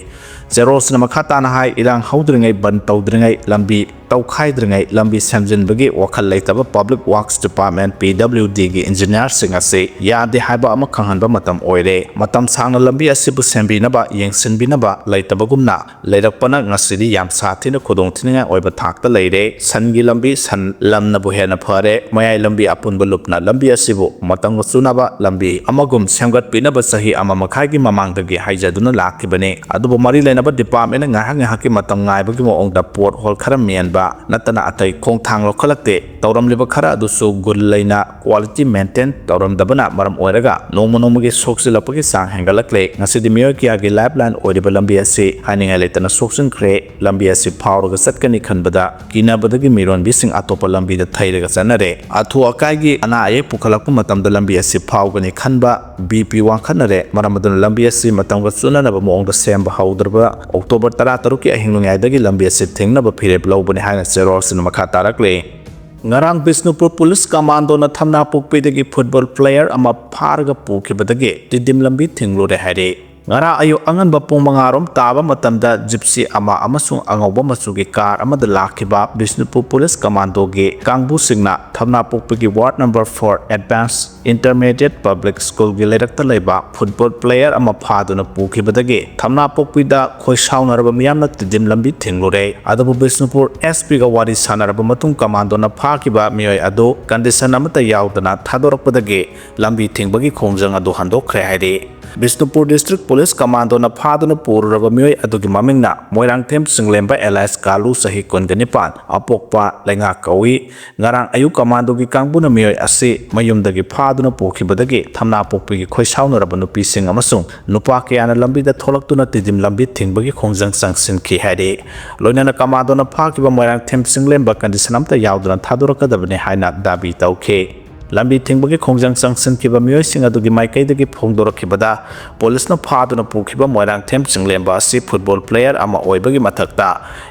ꯆꯦꯔꯣꯜꯁꯤꯅ ꯃꯈꯥ ꯇꯥꯅ ꯍꯥꯏ, ꯏꯔꯥꯡ ꯍꯧꯗ꯭ꯔꯤꯉꯩ, ꯕꯟ ꯇꯧꯗ꯭ꯔꯤꯉꯩ, ꯂꯝꯕꯤ ꯇꯧꯈꯥꯏꯗ꯭ꯔꯤꯉꯩ ꯂꯝꯕꯤ ꯁꯦꯝꯖꯤꯟꯕꯒꯤ ꯋꯥꯈꯜ ꯂꯩꯇꯕ Public Works Department, P W D ꯒꯤ ꯏꯟꯖꯤꯅꯤꯌꯥꯔꯁꯤꯡ ꯑꯁꯤ ꯌꯥꯗꯦ ꯍꯥꯏꯕ ꯑꯃ ꯈꯪꯍꯟꯕ ꯃꯇꯝ ꯑꯣꯏꯔꯦ꯫ ꯃꯇꯝ ꯁꯥꯡꯅ ꯂꯝꯕꯤ ꯑꯁꯤꯕꯨ ꯁꯦꯝꯕꯤꯅꯕ, ꯌꯦꯡꯁꯤꯟꯕꯤꯅꯕ ꯂꯩꯇꯕꯒꯨꯝꯅ ꯂꯩꯔꯛꯄꯅ ꯉꯁꯤꯗꯤ ꯌꯥꯝ ꯁꯥꯊꯤꯅ ꯈꯨꯗꯣꯡꯊꯤꯅꯤꯡꯉꯥꯏ ꯑꯣꯏꯕ ꯊꯥꯛꯇ ꯂꯩꯔꯦ꯫ ꯁꯟꯒꯤ ꯂꯝꯕꯤ, ꯁꯟ ꯂꯝꯅꯕꯨ ꯍꯦꯟꯅ ꯐꯔꯦ꯫ ꯃꯌꯥꯏ ꯂꯝꯕꯤ ꯑꯄꯨꯟꯕ ꯂꯨꯞꯅ ꯂꯝꯕꯤ ꯑꯁꯤꯕꯨ ꯃꯇꯝꯒ ꯆꯨꯅꯕ ꯂꯝꯕꯤ ꯑꯃꯒꯨꯝ ꯁꯦꯝꯒꯠꯄꯤꯅꯕ ꯆꯍꯤ ꯑꯃ ꯃꯈꯥꯏꯒꯤ ꯃꯃꯥꯡꯗꯒꯤ ꯍꯥꯏꯖꯗꯨꯅ ꯂꯥꯛꯈꯤꯕꯅꯤ꯫ ꯑꯗꯨꯕꯨ ꯃꯔꯤ ꯂꯩꯅꯕ department ꯅ ꯉꯥꯏꯍꯥꯛ ꯉꯥꯏꯍꯥꯛꯀꯤ ꯃꯇꯝ ꯉꯥꯏꯕꯒꯤ ꯃꯑꯣꯡꯗ pothole ꯈꯔ ꯃꯦꯟꯕ ꯅꯠꯇꯅ ꯑꯇꯩ ꯈꯣꯡꯊꯥꯡ ꯂꯧꯈꯠꯂꯛꯇꯦ꯫ ꯇꯧꯔꯝꯂꯤꯕ ꯈꯔ ꯑꯗꯨꯁꯨ ꯒꯨꯟ ꯂꯩꯅ quality maintain ꯇꯧꯔꯝꯗꯕꯅ ꯃꯔꯝ ꯑꯣꯏꯔꯒ ꯅꯣꯡꯃ ꯅꯣꯡꯃꯒꯤ ꯁꯣꯛꯆꯤꯜꯂꯛꯄꯒꯤ ꯆꯥꯡ ꯍꯦꯟꯒꯠꯂꯛꯂꯦ꯫ ꯉꯁꯤꯗꯤ ꯃꯤꯑꯣꯏ ꯀꯌꯥꯒꯤ lifeline ꯑꯣꯏꯔꯤꯕ ꯂꯝꯕꯤ ꯑꯁꯤ ꯍꯥꯏꯅꯤꯡꯉꯥꯏ ꯂꯩꯇꯅ ꯁꯣꯛꯆꯤꯟꯈ꯭ꯔꯦ꯫ ꯂꯝꯕꯤ ꯑꯁꯤ ꯐꯥꯎꯔꯒ ꯆꯠꯀꯅꯤ ꯈꯟꯕꯗ ꯀꯤꯅꯕꯗꯒꯤ ꯃꯤꯔꯣꯟꯕꯤꯁꯤꯡ ꯑꯇꯣꯞꯄ ꯂꯝꯕꯤꯗ ꯊꯩꯔꯒ ꯆꯠꯅꯔꯦ꯫ ꯑꯊꯨ ꯑꯀꯥꯏꯒꯤ ꯑꯅꯥ ꯑꯌꯦꯛ ꯄꯨꯈꯠꯂꯛꯄ ꯃꯇꯝꯗ ꯂꯝꯕꯤ ꯑꯁꯤ ꯐꯥꯎꯒꯅꯤ ꯈꯟꯕ B P ꯋꯥꯡꯈꯠꯅꯔꯦ꯫ ꯃꯔꯝ ꯑꯗꯨꯅ ꯂꯝꯕꯤ ꯑꯁꯤ ꯃꯇꯝꯒ ꯆꯨꯅꯅꯕ ꯃꯑꯣꯡꯗ ꯁꯦꯝꯕ ꯍꯧꯗ꯭ꯔꯕ October ꯇꯔꯥꯇꯔꯨꯛꯀꯤ ꯑꯍꯤꯡ ꯅꯣꯡꯌꯥꯏꯗꯒꯤ ꯂꯝꯕꯤ ꯑꯁꯤ ꯊꯤꯡꯅꯕ ꯐꯤꯔꯦꯞ ꯂꯧꯕꯅꯤ ꯍꯥꯏꯅ ꯆꯦꯔꯣꯜꯁꯤꯅ ꯃꯈꯥ ꯇꯥꯔꯛꯂꯤ꯫ ꯉꯔꯥꯡ ꯕꯤꯁꯅꯨꯄꯨꯔ ꯄꯨꯂꯤꯁ ꯀꯃꯥꯟꯗꯣꯅ ꯊꯝꯅꯥꯄꯣꯛꯄꯤꯗꯒꯤ football player ꯑꯃ ꯐꯥꯔꯒ ꯄꯨꯈꯤꯕꯗꯒꯤ ꯇꯤꯗꯤꯝ ꯂꯝꯕꯤ ꯊꯤꯡꯂꯨꯔꯦ ꯍꯥꯏꯔꯤ꯫ ꯉꯔꯥꯡ ꯑꯌꯨꯛ ꯑꯉꯟꯕ ꯄꯨꯡ ꯃꯉꯥ ꯔꯣꯝ ꯇꯥꯕ ꯃꯇꯝꯗ ꯖꯤꯞꯁꯤ ꯑꯃ ꯑꯃꯁꯨꯡ ꯑꯉꯧꯕ ꯃꯆꯨꯒꯤ ꯀꯥꯔ ꯑꯃꯗ ꯂꯥꯛꯈꯤꯕ ꯕꯤꯁꯅꯨꯄꯨꯔ ꯄꯨꯂꯤꯁ ꯀꯃꯥꯟꯗꯣꯒꯤ ꯀꯥꯡꯕꯨꯁꯤꯡꯅ ꯊꯝꯅꯥꯄꯣꯛꯄꯤꯒꯤ ward number four advance intermediate public school ꯒꯤ ꯂꯩꯔꯛꯇ ꯂꯩꯕ football player ꯑꯃ ꯐꯥꯗꯨꯅ ꯄꯨꯈꯤꯕꯗꯒꯤ ꯊꯝꯅꯥꯄꯣꯛꯄꯤꯗ ꯈꯣꯏꯁꯥꯎꯅꯔꯕ ꯃꯤꯌꯥꯝꯅ ꯇꯤꯗꯤꯝ ꯂꯝꯕꯤ ꯊꯤꯡꯂꯨꯔꯦ꯫ ꯑꯗꯨꯕꯨ ꯕꯤꯁꯅꯨꯄꯨꯔ S P ꯒ ꯋꯥꯔꯤ ꯁꯥꯟꯅꯔꯕ ꯃꯇꯨꯡ ꯀꯃꯥꯟꯗꯣꯅ ꯐꯥꯈꯤꯕ ꯃꯤꯑꯣꯏ ꯑꯗꯨ condition ꯑꯃꯠꯇ ꯌꯥꯎꯗꯅ ꯊꯥꯗꯣꯔꯛꯄꯗꯒꯤ ꯂꯝꯕꯤ ꯊꯤꯡꯕꯒꯤ ꯈꯣꯡꯖꯪ ꯑꯗꯨ ꯍꯟꯗꯣꯛꯈ꯭ꯔꯦ ꯍꯥꯏꯔꯤ꯫ ꯕꯤꯁꯅꯨꯄꯨꯔ district police ꯀꯃꯥꯟꯗꯣꯅ ꯐꯥꯗꯨꯅ ꯄꯨꯔꯨꯔꯕ ꯃꯤꯑꯣꯏ ꯑꯗꯨꯒꯤ ꯃꯃꯤꯡꯅ ꯃꯣꯏꯔꯥꯡꯊꯦꯝ ꯆꯤꯡꯂꯦꯝꯕ alias ꯀꯥꯂꯨ, ꯆꯍꯤ ꯀꯨꯟꯒ ꯅꯤꯄꯥꯟ, ꯑꯄꯣꯛꯄ ꯂꯩꯉꯥꯛ ꯀꯧꯏ꯫ ꯉꯔꯥꯡ ꯑꯌꯨꯛ ꯀꯃꯥꯟꯗꯣꯒꯤ ꯀꯥꯡꯕꯨꯅ ꯃꯤꯑꯣꯏ ꯑꯁꯤ ꯃꯌꯨꯝꯗꯒꯤ ꯐꯥꯗꯨꯅ ꯄꯨꯈꯤꯕꯗꯒꯤ ꯊꯝꯅꯥꯄꯣꯛꯄꯤꯒꯤ ꯈꯣꯏꯁꯥꯎꯅꯔꯕ ꯅꯨꯄꯤꯁꯤꯡ ꯑꯃꯁꯨꯡ ꯅꯨꯄꯥ ꯀꯌꯥꯅ ꯂꯝꯕꯤꯗ ꯊꯣꯛꯂꯛꯇꯨꯅ ꯇꯤꯗꯤꯝ ꯂꯝꯕꯤ ꯊꯤꯡꯕꯒꯤ ꯈꯣꯡꯖꯪ ꯆꯪꯁꯤꯟꯈꯤ ꯍꯥꯏꯔꯤ꯫ ꯂꯣꯏꯅꯅ ꯀꯃꯥꯟꯗꯣꯅ ꯐꯥꯈꯤꯕ ꯃꯣꯏꯔꯥꯡꯊꯦꯝ ꯆꯤꯡꯂꯦꯝꯕ condition ꯑꯃꯠꯇ ꯌꯥꯎꯗꯅ ꯊꯥꯗꯣꯔꯛꯀꯗꯕꯅꯤ ꯍꯥꯏꯅ ꯗꯥꯕꯤ ꯇꯧꯈꯤ꯫ ꯂꯝꯕꯤ ꯊꯤꯡꯕꯒꯤ ꯈꯣꯡꯖꯪ ꯆꯪꯁꯤꯟꯈꯤꯕ ꯃꯤꯑꯣꯏꯁꯤꯡ ꯑꯗꯨꯒꯤ ꯃꯥꯏꯀꯩꯗꯒꯤ ꯐꯣꯡꯗꯣꯔꯛꯈꯤꯕꯗ, ꯄꯨꯂꯤꯁꯅ ꯐꯥꯗꯨꯅ ꯄꯨꯈꯤꯕ ꯃꯣꯏꯔꯥꯡꯊꯦꯝ ꯆꯤꯡꯂꯦꯝꯕ ꯑꯁꯤ ꯐꯨꯠꯕꯣꯜ ꯄ꯭ꯂꯦꯌꯔ ꯑꯃ ꯑꯣꯏꯕꯒꯤ ꯃꯊꯛꯇ,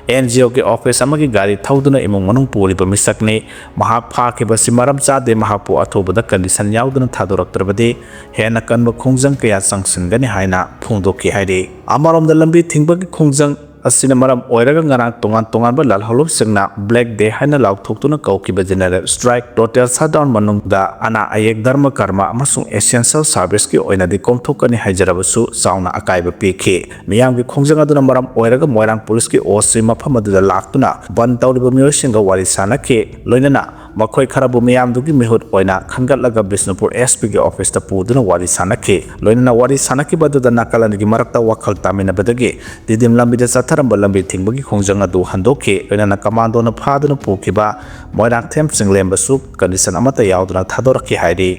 ꯑꯦꯟ ꯖꯤ ꯑꯣꯒꯤ ꯑꯣꯐꯤꯁ ꯑꯃꯒꯤ ꯒꯥꯔꯤ ꯊꯧꯗꯨꯅ ꯏꯃꯨꯡ ꯃꯅꯨꯡ ꯄꯨꯔꯤꯕ ꯃꯤꯁꯛꯅꯤ꯫ ꯃꯍꯥꯛ ꯐꯥꯈꯤꯕꯁꯤ ꯃꯔꯝ ꯆꯥꯗꯦ, ꯃꯍꯥꯛꯄꯨ ꯑꯊꯨꯕꯗ ꯀꯟꯗꯤꯁꯟ ꯌꯥꯎꯗꯅ ꯊꯥꯗꯣꯔꯛꯇ꯭ꯔꯕꯗꯤ ꯍꯦꯟꯅ ꯀꯟꯕ ꯈꯣꯡꯖꯪ ꯀꯌꯥ ꯆꯪꯁꯤꯟꯒꯅꯤ ꯍꯥꯏꯅ ꯐꯣꯡꯗꯣꯛꯈꯤ ꯍꯥꯏꯔꯤ꯫ ꯑꯃꯔꯣꯝꯗ, ꯂꯝꯕꯤ ꯊꯤꯡꯕꯒꯤ ꯈꯣꯡꯖꯪ ꯑꯁꯤꯅ ꯃꯔꯝ ꯑꯣꯏꯔꯒ ꯉꯔꯥꯡ ꯇꯣꯉꯥꯟ ꯇꯣꯉꯥꯟꯕ ꯂꯥꯜꯍꯧꯂꯨꯞꯁꯤꯡꯅ Black Day ꯍꯥꯏꯅ ꯂꯥꯎꯊꯣꯛꯇꯨꯅ ꯀꯧꯈꯤꯕ general strike, total shutdown ꯃꯅꯨꯡꯗ ꯑꯅꯥ ꯑꯌꯦꯛ, ꯙꯔꯃ ꯀꯔꯃ ꯑꯃꯁꯨꯡ essential serviceꯀꯤ ꯑꯣꯏꯅꯗꯤ ꯀꯣꯝꯊꯣꯛꯀꯅꯤ ꯍꯥꯏꯖꯔꯕꯁꯨ ꯆꯥꯎꯅ ꯑꯀꯥꯏꯕ ꯄꯤꯈꯤ꯫ ꯃꯤꯌꯥꯝꯒꯤ ꯈꯣꯡꯖꯪ ꯑꯗꯨꯅ ꯃꯔꯝ ꯑꯣꯏꯔꯒ ꯃꯣꯏꯔꯥꯡ ꯄꯨꯂꯤꯁꯀꯤ ꯑꯣ ꯁꯤ ꯃꯐꯝ ꯑꯗꯨꯗ ꯂꯥꯛꯇꯨꯅ ꯕꯟ ꯇꯧꯔꯤꯕ ꯃꯤꯑꯣꯏꯁꯤꯡꯒ ꯋꯥꯔꯤ ꯁꯥꯅꯈꯤ꯫ ꯂꯣꯏꯅꯅ ꯃꯈꯣꯏ ꯈꯔꯕꯨ ꯃꯤꯌꯥꯝꯗꯨꯒꯤ ꯃꯤꯍꯨꯠ ꯑꯣꯏꯅ ꯈꯟꯒꯠꯂꯒ ꯕꯤꯁꯅꯨꯄꯨꯔ ꯑꯦꯁ ꯄꯤꯒꯤ ꯑꯣꯐꯤꯁꯇ ꯄꯨꯗꯨꯅ ꯋꯥꯔꯤ ꯁꯥꯅꯈꯤ꯫ ꯂꯣꯏꯅꯅ ꯋꯥꯔꯤ ꯁꯥꯅꯈꯤꯕ ꯑꯗꯨꯗ ꯅꯥꯀꯜ ꯑꯅꯤꯒꯤ ꯃꯔꯛꯇ ꯋꯥꯈꯜ ꯇꯥꯃꯤꯟꯅꯕꯗꯒꯤ ꯇꯤꯗꯤꯝ ꯂꯝꯕꯤꯗ ꯆꯠꯊꯔꯝꯕ ꯂꯝꯕꯤ ꯊꯤꯡꯕꯒꯤ ꯈꯣꯡꯖꯪ ꯑꯗꯨ ꯍꯟꯗꯣꯛꯈꯤ꯫ ꯂꯣꯏꯅꯅ ꯀꯃꯥꯟꯗꯣꯅ ꯐꯥꯗꯨꯅ ꯄꯨꯈꯤꯕ ꯃꯣꯏꯔꯥꯡꯊꯦꯝ ꯆꯤꯡꯂꯦꯝꯕꯁꯨ ꯀꯟꯗꯤꯁꯟ ꯑꯃꯠꯇ ꯌꯥꯎꯗꯅ ꯊꯥꯗꯣꯔꯛꯈꯤ ꯍꯥꯏꯔꯤ꯫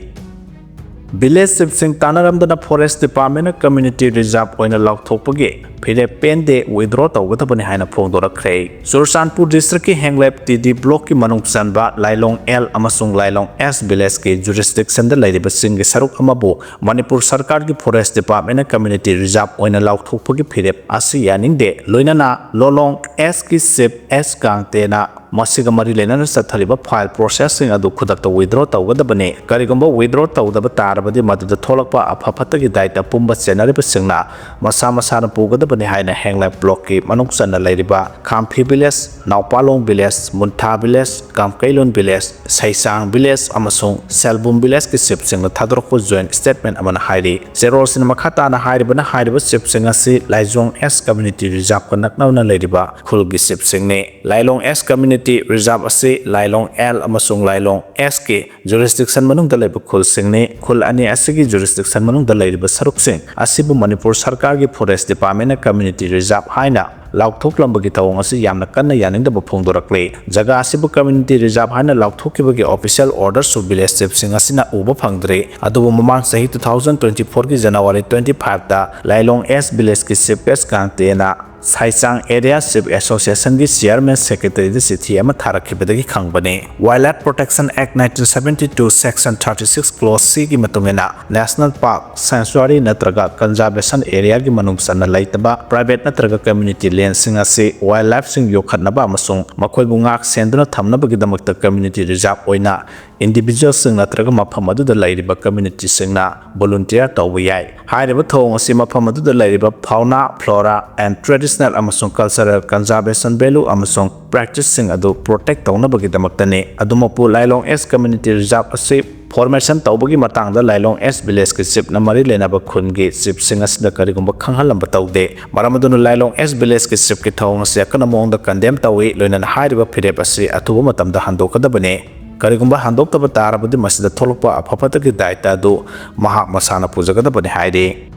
ꯚꯤꯂꯦꯖ ꯆꯤꯐꯁꯤꯡ ꯇꯥꯟꯅꯔꯝꯗꯅ ꯐꯣꯔꯦꯁ ꯗꯤꯄꯥꯔꯠꯃꯦꯟꯅ ꯀꯝꯃ꯭ꯌꯨꯅꯤꯇꯤ ꯔꯤꯖꯥꯔꯚ ꯑꯣꯏꯅ ꯂꯥꯎꯊꯣꯛꯄꯒꯤ ꯐꯤꯔꯦꯞ ꯄꯦꯟꯗꯦ, ꯋꯤꯗ꯭ꯔꯣ ꯇꯧꯒꯗꯕꯅꯤ ꯍꯥꯏꯅ ꯐꯣꯡꯗꯣꯔꯛꯈ꯭ꯔꯦ꯫ ꯆꯨꯔꯆꯥꯟꯄꯨꯔ ꯗꯤꯁꯇ꯭ꯔꯤꯛꯀꯤ ꯍꯦꯡꯂꯦꯞ ꯇꯤ ꯗꯤ ꯕ꯭ꯂꯣꯛꯀꯤ ꯃꯅꯨꯡ ꯆꯟꯕ ꯂꯥꯏꯂꯣꯡ ꯑꯦꯜ ꯑꯃꯁꯨꯡ ꯂꯥꯏꯂꯣꯡ ꯑꯦꯁ ꯚꯤꯂꯦꯖꯀꯤ ꯖꯨꯔꯤꯁꯗꯤꯛꯁꯟꯗ ꯂꯩꯔꯤꯕ ꯆꯤꯡꯒꯤ ꯁꯔꯨꯛ ꯑꯃꯕꯨ ꯃꯅꯤꯄꯨꯔ ꯁꯔꯀꯥꯔꯒꯤ ꯐꯣꯔꯦꯁ ꯗꯤꯄꯥꯔꯠꯃꯦꯟꯅ ꯀꯝꯃ꯭ꯌꯨꯅꯤꯇꯤ ꯔꯤꯖꯥꯔꯚ ꯑꯣꯏꯅ ꯂꯥꯎꯊꯣꯛꯄꯒꯤ ꯐꯤꯔꯦꯞ ꯑꯁꯤ ꯌꯥꯅꯤꯡꯗꯦ꯫ ꯂꯣꯏꯅꯅ ꯂꯣꯂꯣꯡ ꯑꯦꯁꯀꯤ ꯆꯤꯐ ꯑꯦꯁ ꯀꯥꯡꯇꯦꯅ ꯃꯁꯤꯒ ꯃꯔꯤ ꯂꯩꯅꯅ ꯆꯠꯊꯔꯤꯕ ꯐꯥꯏꯜ ꯄ꯭ꯔꯣꯁꯦꯁꯁꯤꯡ ꯑꯗꯨ ꯈꯨꯗꯛꯇ ꯋꯤꯗ꯭ꯔꯣ ꯇꯧꯒꯗꯕꯅꯤ꯫ ꯀꯔꯤꯒꯨꯝꯕ ꯋꯤꯗ꯭ꯔꯣ ꯇꯧꯗꯕ ꯇꯥꯔꯕꯗꯤ ꯃꯗꯨꯗ ꯊꯣꯛꯂꯛꯄ ꯑꯐ ꯐꯠꯇꯒꯤ ꯗꯥꯏꯇ ꯄꯨꯝꯕ ꯆꯦꯟꯅꯔꯤꯕꯁꯤꯡꯅ ꯃꯁꯥ ꯃꯁꯥꯅ ꯄꯨꯒꯗꯕꯅꯤ ꯍꯥꯏꯅ ꯍꯦꯡꯂꯦꯞ ꯕ꯭ꯂꯣꯛꯀꯤ ꯃꯅꯨꯡ ꯆꯟꯅ ꯂꯩꯔꯤꯕ Khamphi village, Naopalong village, Muntha village, Kamkeilon village, Seisang village ꯑꯃꯁꯨꯡ ꯁꯦꯜꯕꯨꯝ ꯚꯤꯂꯦꯖꯀꯤ ꯆꯤꯐꯁꯤꯡꯅ ꯊꯥꯗꯣꯔꯛꯄ ꯖꯣꯏꯟꯠ ꯁ꯭ꯇꯦꯠꯃꯦꯟꯠ ꯑꯃꯅ ꯍꯥꯏꯔꯤ꯫ ꯆꯦꯔꯣꯜꯁꯤꯡꯅ ꯃꯈꯥ ꯇꯥꯅ ꯍꯥꯏꯔꯤꯕꯅ ꯍꯥꯏꯔꯤꯕ ꯆꯤꯐꯁꯤꯡ ꯑꯁꯤ ꯂꯥꯏꯖꯣꯡ ꯑꯦꯁ ꯀꯝꯃ꯭ꯌꯨꯅꯤꯇꯤ ꯔꯤꯖꯥꯔꯚꯀ ꯅꯛꯅꯅ ꯂꯩꯔꯤꯕ ꯈꯨꯜꯒꯤ ꯆꯤꯐꯁꯤꯡꯅꯤ꯫ ꯂꯥꯏꯂꯣꯡ ꯑꯦꯁ ꯀꯝꯃ꯭ꯌꯨꯅꯤꯇꯤ ꯔꯤꯖꯥꯔꯚ ꯑꯁꯤ ꯂꯥꯏꯂꯣꯡ ꯑꯦꯜ ꯑꯃꯁꯨꯡ ꯂꯥꯏꯂꯣꯡ ꯑꯦꯁꯀꯤ ꯖꯨꯔꯤꯁꯗꯤꯛꯁꯟ ꯃꯅꯨꯡꯗ ꯂꯩꯕ ꯈꯨꯜꯁꯤꯡꯅꯤ꯫ ꯈꯨꯜ ꯑꯅꯤ ꯑꯁꯤꯒꯤ ꯖꯨꯔꯤꯁꯗꯤꯛꯁꯟ ꯃꯅꯨꯡꯗ ꯂꯩꯔꯤꯕ ꯁꯔꯨꯛꯁꯤꯡ ꯑꯁꯤꯕꯨ ꯃꯅꯤꯄꯨꯔ ꯁꯔꯀꯥꯔꯒꯤ ꯐꯣꯔꯦꯁ ꯗꯤꯄꯥꯔꯠꯃꯦꯟꯅ ꯀꯝꯃ꯭ꯌꯨꯅꯤꯇꯤ ꯔꯤꯖꯥꯔꯚ ꯍꯥꯏꯅ ꯂꯥꯎꯊꯣꯛꯂꯝꯕꯒꯤ ꯊꯧꯑꯣꯡ ꯑꯁꯤ ꯌꯥꯝꯅ ꯀꯟꯅ ꯌꯥꯅꯤꯡꯗꯕ ꯐꯣꯡꯗꯣꯔꯛꯂꯤ꯫ ꯖꯒꯥ ꯑꯁꯤꯕꯨ ꯀꯝꯃ꯭ꯌꯨꯅꯤꯇꯤ ꯔꯤꯖꯥꯔꯚ ꯍꯥꯏꯅ ꯂꯥꯎꯊꯣꯛꯈꯤꯕꯒꯤ ꯑꯣꯐꯤꯁꯤꯌꯦꯜ ꯑꯣꯔꯗꯔꯁꯨ ꯚꯤꯂꯦꯖ ꯆꯤꯐꯁꯤꯡ ꯑꯁꯤꯅ ꯎꯕ ꯐꯪꯗ꯭ꯔꯤ꯫ ꯑꯗꯨꯕꯨ ꯃꯃꯥꯡ ꯆꯍꯤ two thousand twenty fourꯒꯤ ꯖꯅꯋꯥꯔꯤ twenty fiveꯇ ꯂꯥꯏꯂꯣꯡ ꯑꯦꯁ ꯚꯤꯂꯦꯖꯀꯤ chief S Kangten Saichang Area Chief Association ꯒꯤ Chairman Secretary ꯗ ꯆꯤꯊꯤ ꯑꯃ ꯊꯥꯔꯛꯈꯤꯕꯗꯒꯤ ꯈꯪꯕꯅꯤ꯫ Wildlife Protection Act nineteen seventy two Section thirty six Clause C ꯒꯤ ꯃꯇꯨꯡ ꯏꯟꯅ National Park, Sanctuary ꯅꯠꯇ꯭ꯔꯒ Conservation Area ꯒꯤ ꯃꯅꯨꯡ ꯆꯟꯅ ꯂꯩꯇꯕ private ꯅꯠꯇ꯭ꯔꯒ community land ꯁꯤꯡ ꯑꯁꯤ wildlife ꯁꯤꯡ ꯌꯣꯛꯈꯠꯅꯕ ꯑꯃꯁꯨꯡ ꯃꯈꯣꯏꯕꯨ ꯉꯥꯛ ꯁꯦꯟꯗꯨꯅ ꯊꯝꯅꯕꯒꯤꯗꯃꯛꯇ community reserve ꯑꯣꯏꯅ individual ꯁꯤꯡ ꯅꯠꯇ꯭ꯔꯒ ꯃꯐꯝ ꯑꯗꯨꯗ ꯂꯩꯔꯤꯕ community ꯁꯤꯡꯅ volunteer ꯇꯧꯕ ꯌꯥꯏ꯫ ꯍꯥꯏꯔꯤꯕ ꯊꯧꯑꯣꯡ ꯑꯁꯤ ꯃꯐꯝ ꯑꯗꯨꯗ ꯂꯩꯔꯤꯕ fauna, flora and traditional ꯑꯃꯁꯨꯡ cultural conservation value ꯑꯃꯁꯨꯡ practice ꯁꯤꯡ ꯑꯗꯨ protect ꯇꯧꯅꯕꯒꯤꯗꯃꯛꯇꯅꯤ꯫ ꯑꯗꯨꯃꯛꯄꯨ, Lailong East Community Reserve ꯑꯁꯤ formation ꯇꯧꯕꯒꯤ ꯃꯇꯥꯡꯗ Lailong East Village ꯀꯤ chief ꯅ ꯃꯔꯤ ꯂꯩꯅꯕ ꯈꯨꯟꯒꯤ chief ꯁꯤꯡ ꯑꯁꯤꯗ ꯀꯔꯤꯒꯨꯝꯕ ꯈꯪꯍꯜꯂꯝꯕ ꯇꯧꯗꯦ꯫ ꯃꯔꯝ ꯑꯗꯨꯅ, Lailong East Village ꯀꯤ chief ꯀꯤ ꯊꯧꯑꯣꯡ ꯑꯁꯤ ꯑꯀꯟꯕ ꯃꯑꯣꯡꯗ condemn ꯇꯧꯏ, ꯂꯣꯏꯅꯅ ꯍꯥꯏꯔꯤꯕ ꯐꯤꯔꯦꯞ ꯑꯁꯤ ꯑꯊꯨꯕ ꯃꯇꯝꯗ ꯍꯟꯗꯣꯛꯀꯗꯕꯅꯤ꯫ ꯀꯔꯤꯒꯨꯝꯕ ꯍꯟꯗꯣꯛꯇꯕ ꯇꯥꯔꯕꯗꯤ, ꯃꯁꯤꯗ ꯊꯣꯛꯂꯛꯄ ꯑꯐ ꯐꯠꯇꯒꯤ ꯗꯥꯏꯇ ꯑꯗꯨ ꯃꯍꯥꯛ ꯃꯁꯥꯅ ꯄꯨꯖꯒꯗꯕꯅꯤ ꯍꯥꯏꯔꯤ꯫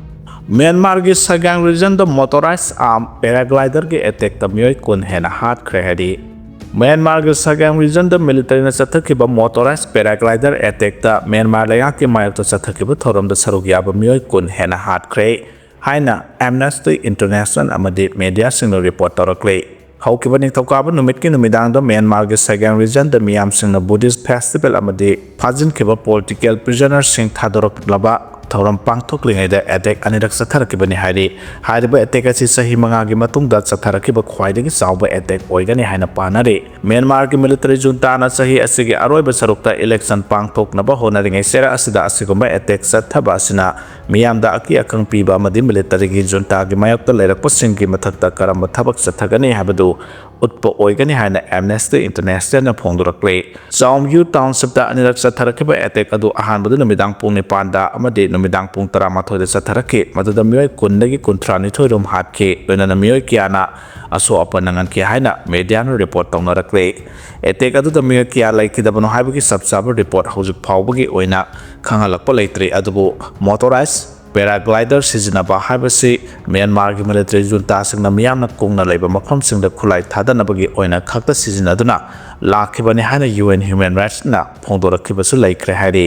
ꯃ꯭ꯌꯥꯟꯃꯥꯔꯒꯤ Sagaing Region ꯗ motorized arm paraglider ꯒꯤ attack ꯇ ꯃꯤꯑꯣꯏ ꯀꯨꯟ ꯍꯦꯟꯅ ꯍꯥꯠꯈ꯭ꯔꯦ ꯍꯥꯏꯔꯤ꯫ ꯃ꯭ꯌꯥꯟꯃꯥꯔꯒꯤ Sagaing Region ꯗ military ꯅ ꯆꯠꯊꯈꯤꯕ motorized paraglider attack ꯇ ꯃ꯭ꯌꯥꯟꯃꯥꯔ ꯂꯩꯉꯥꯛꯀꯤ ꯃꯥꯌꯣꯛꯇ ꯆꯠꯊꯈꯤꯕ ꯊꯧꯔꯝꯗ ꯁꯔꯨꯛ ꯌꯥꯕ ꯃꯤꯑꯣꯏ ꯀꯨꯟ ꯍꯦꯟꯅ ꯍꯥꯠꯈ꯭ꯔꯦ ꯍꯥꯏꯅ Amnesty International ꯑꯃꯗꯤ media ꯁꯤꯡꯅ report ꯇꯧꯔꯛꯂꯤ꯫ ꯍꯧꯈꯤꯕ ꯅꯤꯡꯊꯧꯀꯥꯕ ꯅꯨꯃꯤꯠꯀꯤ ꯅꯨꯃꯤꯗꯥꯡꯗ ꯃ꯭ꯌꯥꯟꯃꯥꯔꯒꯤ Sagaing Region ꯗ ꯃꯤꯌꯥꯝꯁꯤꯡꯅ Buddhist festival ꯑꯃꯗꯤ ꯐꯥꯖꯤꯟꯈꯤꯕ political prisoner ꯁꯤꯡ ꯊꯥꯗꯣꯔꯛꯂꯕ ꯊꯧꯔꯝ ꯄꯥꯡꯊꯣꯛꯂꯤꯉꯩꯗ attack ꯑꯅꯤꯔꯛ ꯆꯠꯊꯔꯛꯈꯤꯕꯅꯤ ꯍꯥꯏꯔꯤ꯫ ꯍꯥꯏꯔꯤꯕ attack ꯑꯁꯤ ꯆꯍꯤ ꯃꯉꯥꯒꯤ ꯃꯇꯨꯡꯗ ꯆꯠꯊꯔꯛꯈꯤꯕ ꯈ꯭ꯋꯥꯏꯗꯒꯤ ꯆꯥꯎꯕ attack ꯑꯣꯏꯒꯅꯤ ꯍꯥꯏꯅ ꯄꯥꯅꯔꯤ꯫ ꯃ꯭ꯌꯥꯟꯃꯥꯔꯒꯤ military junta ꯅ ꯆꯍꯤ ꯑꯁꯤꯒꯤ ꯑꯔꯣꯏꯕ ꯁꯔꯨꯛꯇ election ꯄꯥꯡꯊꯣꯛꯅꯕ ꯍꯣꯠꯅꯔꯤꯉꯩ ꯆꯦꯔ ꯑꯁꯤꯗ ꯑꯁꯤꯒꯨꯝꯕ attack ꯆꯠꯊꯕ ꯑꯁꯤꯅ ꯃꯤꯌꯥꯝꯗ ꯑꯀꯤ ꯑꯈꯪ ꯄꯤꯕ ꯑꯃꯗꯤ military ꯒꯤ junta ꯒꯤ ꯃꯥꯌꯣꯛꯇ ꯂꯩꯔꯛꯄꯁꯤꯡꯒꯤ ꯃꯊꯛꯇ ꯀꯔꯝꯕ ꯊꯕꯛ ꯆꯠꯊꯒꯅꯤ ꯍꯥꯏꯕꯗꯨ ꯎꯠꯄ ꯑꯣꯏꯒꯅꯤ ꯍꯥꯏꯅ Amnesty International ꯅ ꯐꯣꯡꯗꯣꯔꯛꯂꯤ꯫ Chawmyu Township ꯇ ꯑꯅꯤꯔꯛ ꯆꯠꯊꯔꯛꯈꯤꯕ attack ꯑꯗꯨ ꯑꯍꯥꯟꯕꯗ ꯅꯨꯃꯤꯗꯥꯡ ꯄꯨꯡ ꯅꯤꯄꯥꯟꯗ ꯑꯃꯗꯤ ꯅꯨꯃꯤꯗꯥꯡ ꯄꯨꯡ ꯇꯔꯥꯃꯥꯊꯣꯏꯗ ꯆꯠꯊꯔꯛꯈꯤ, ꯃꯗꯨꯗ ꯃꯤꯑꯣꯏ ꯀꯨꯟꯗꯒꯤ ꯀꯨꯟꯊ꯭ꯔꯥꯅꯤꯊꯣꯏ ꯔꯣꯝ ꯍꯥꯠꯈꯤ, ꯂꯣꯏꯅꯅ ꯃꯤꯑꯣꯏ ꯀꯌꯥꯅ ꯑꯁꯣꯛ ꯑꯄꯟ ꯅꯪꯍꯟꯈꯤ ꯍꯥꯏꯅ media ꯅ report ꯇꯧꯅꯔꯛꯂꯤ꯫ Attack ꯑꯗꯨꯗ ꯃꯤꯑꯣꯏ ꯀꯌꯥ ꯂꯩꯈꯤꯗꯕꯅꯣ ꯍꯥꯏꯕꯒꯤ ꯆꯞ ꯆꯥꯕ report ꯍꯧꯖꯤꯛ ꯐꯥꯎꯕꯒꯤ ꯑꯣꯏꯅ ꯈꯪꯍꯜꯂꯛꯄ ꯂꯩꯇ꯭ꯔꯤ, ꯑꯗꯨꯕꯨ motorized paraglider ꯁꯤꯖꯤꯟꯅꯕ ꯍꯥꯏꯕꯁꯤ ꯃ꯭ꯌꯥꯟꯃꯥꯔꯒꯤ military junta ꯁꯤꯡꯅ ꯃꯤꯌꯥꯝꯅ ꯀꯨꯡꯅ ꯂꯩꯕ ꯃꯐꯝꯁꯤꯡꯗ ꯈꯨꯠꯂꯥꯏ ꯊꯥꯗꯅꯕꯒꯤ ꯑꯣꯏꯅ ꯈꯛꯇ ꯁꯤꯖꯤꯟꯅꯗꯨꯅ ꯂꯥꯛꯈꯤꯕꯅꯤ ꯍꯥꯏꯅ U N Human Rights ꯅ ꯐꯣꯡꯗꯣꯔꯛꯈꯤꯕꯁꯨ ꯂꯩꯈ꯭ꯔꯦ ꯍꯥꯏꯔꯤ꯫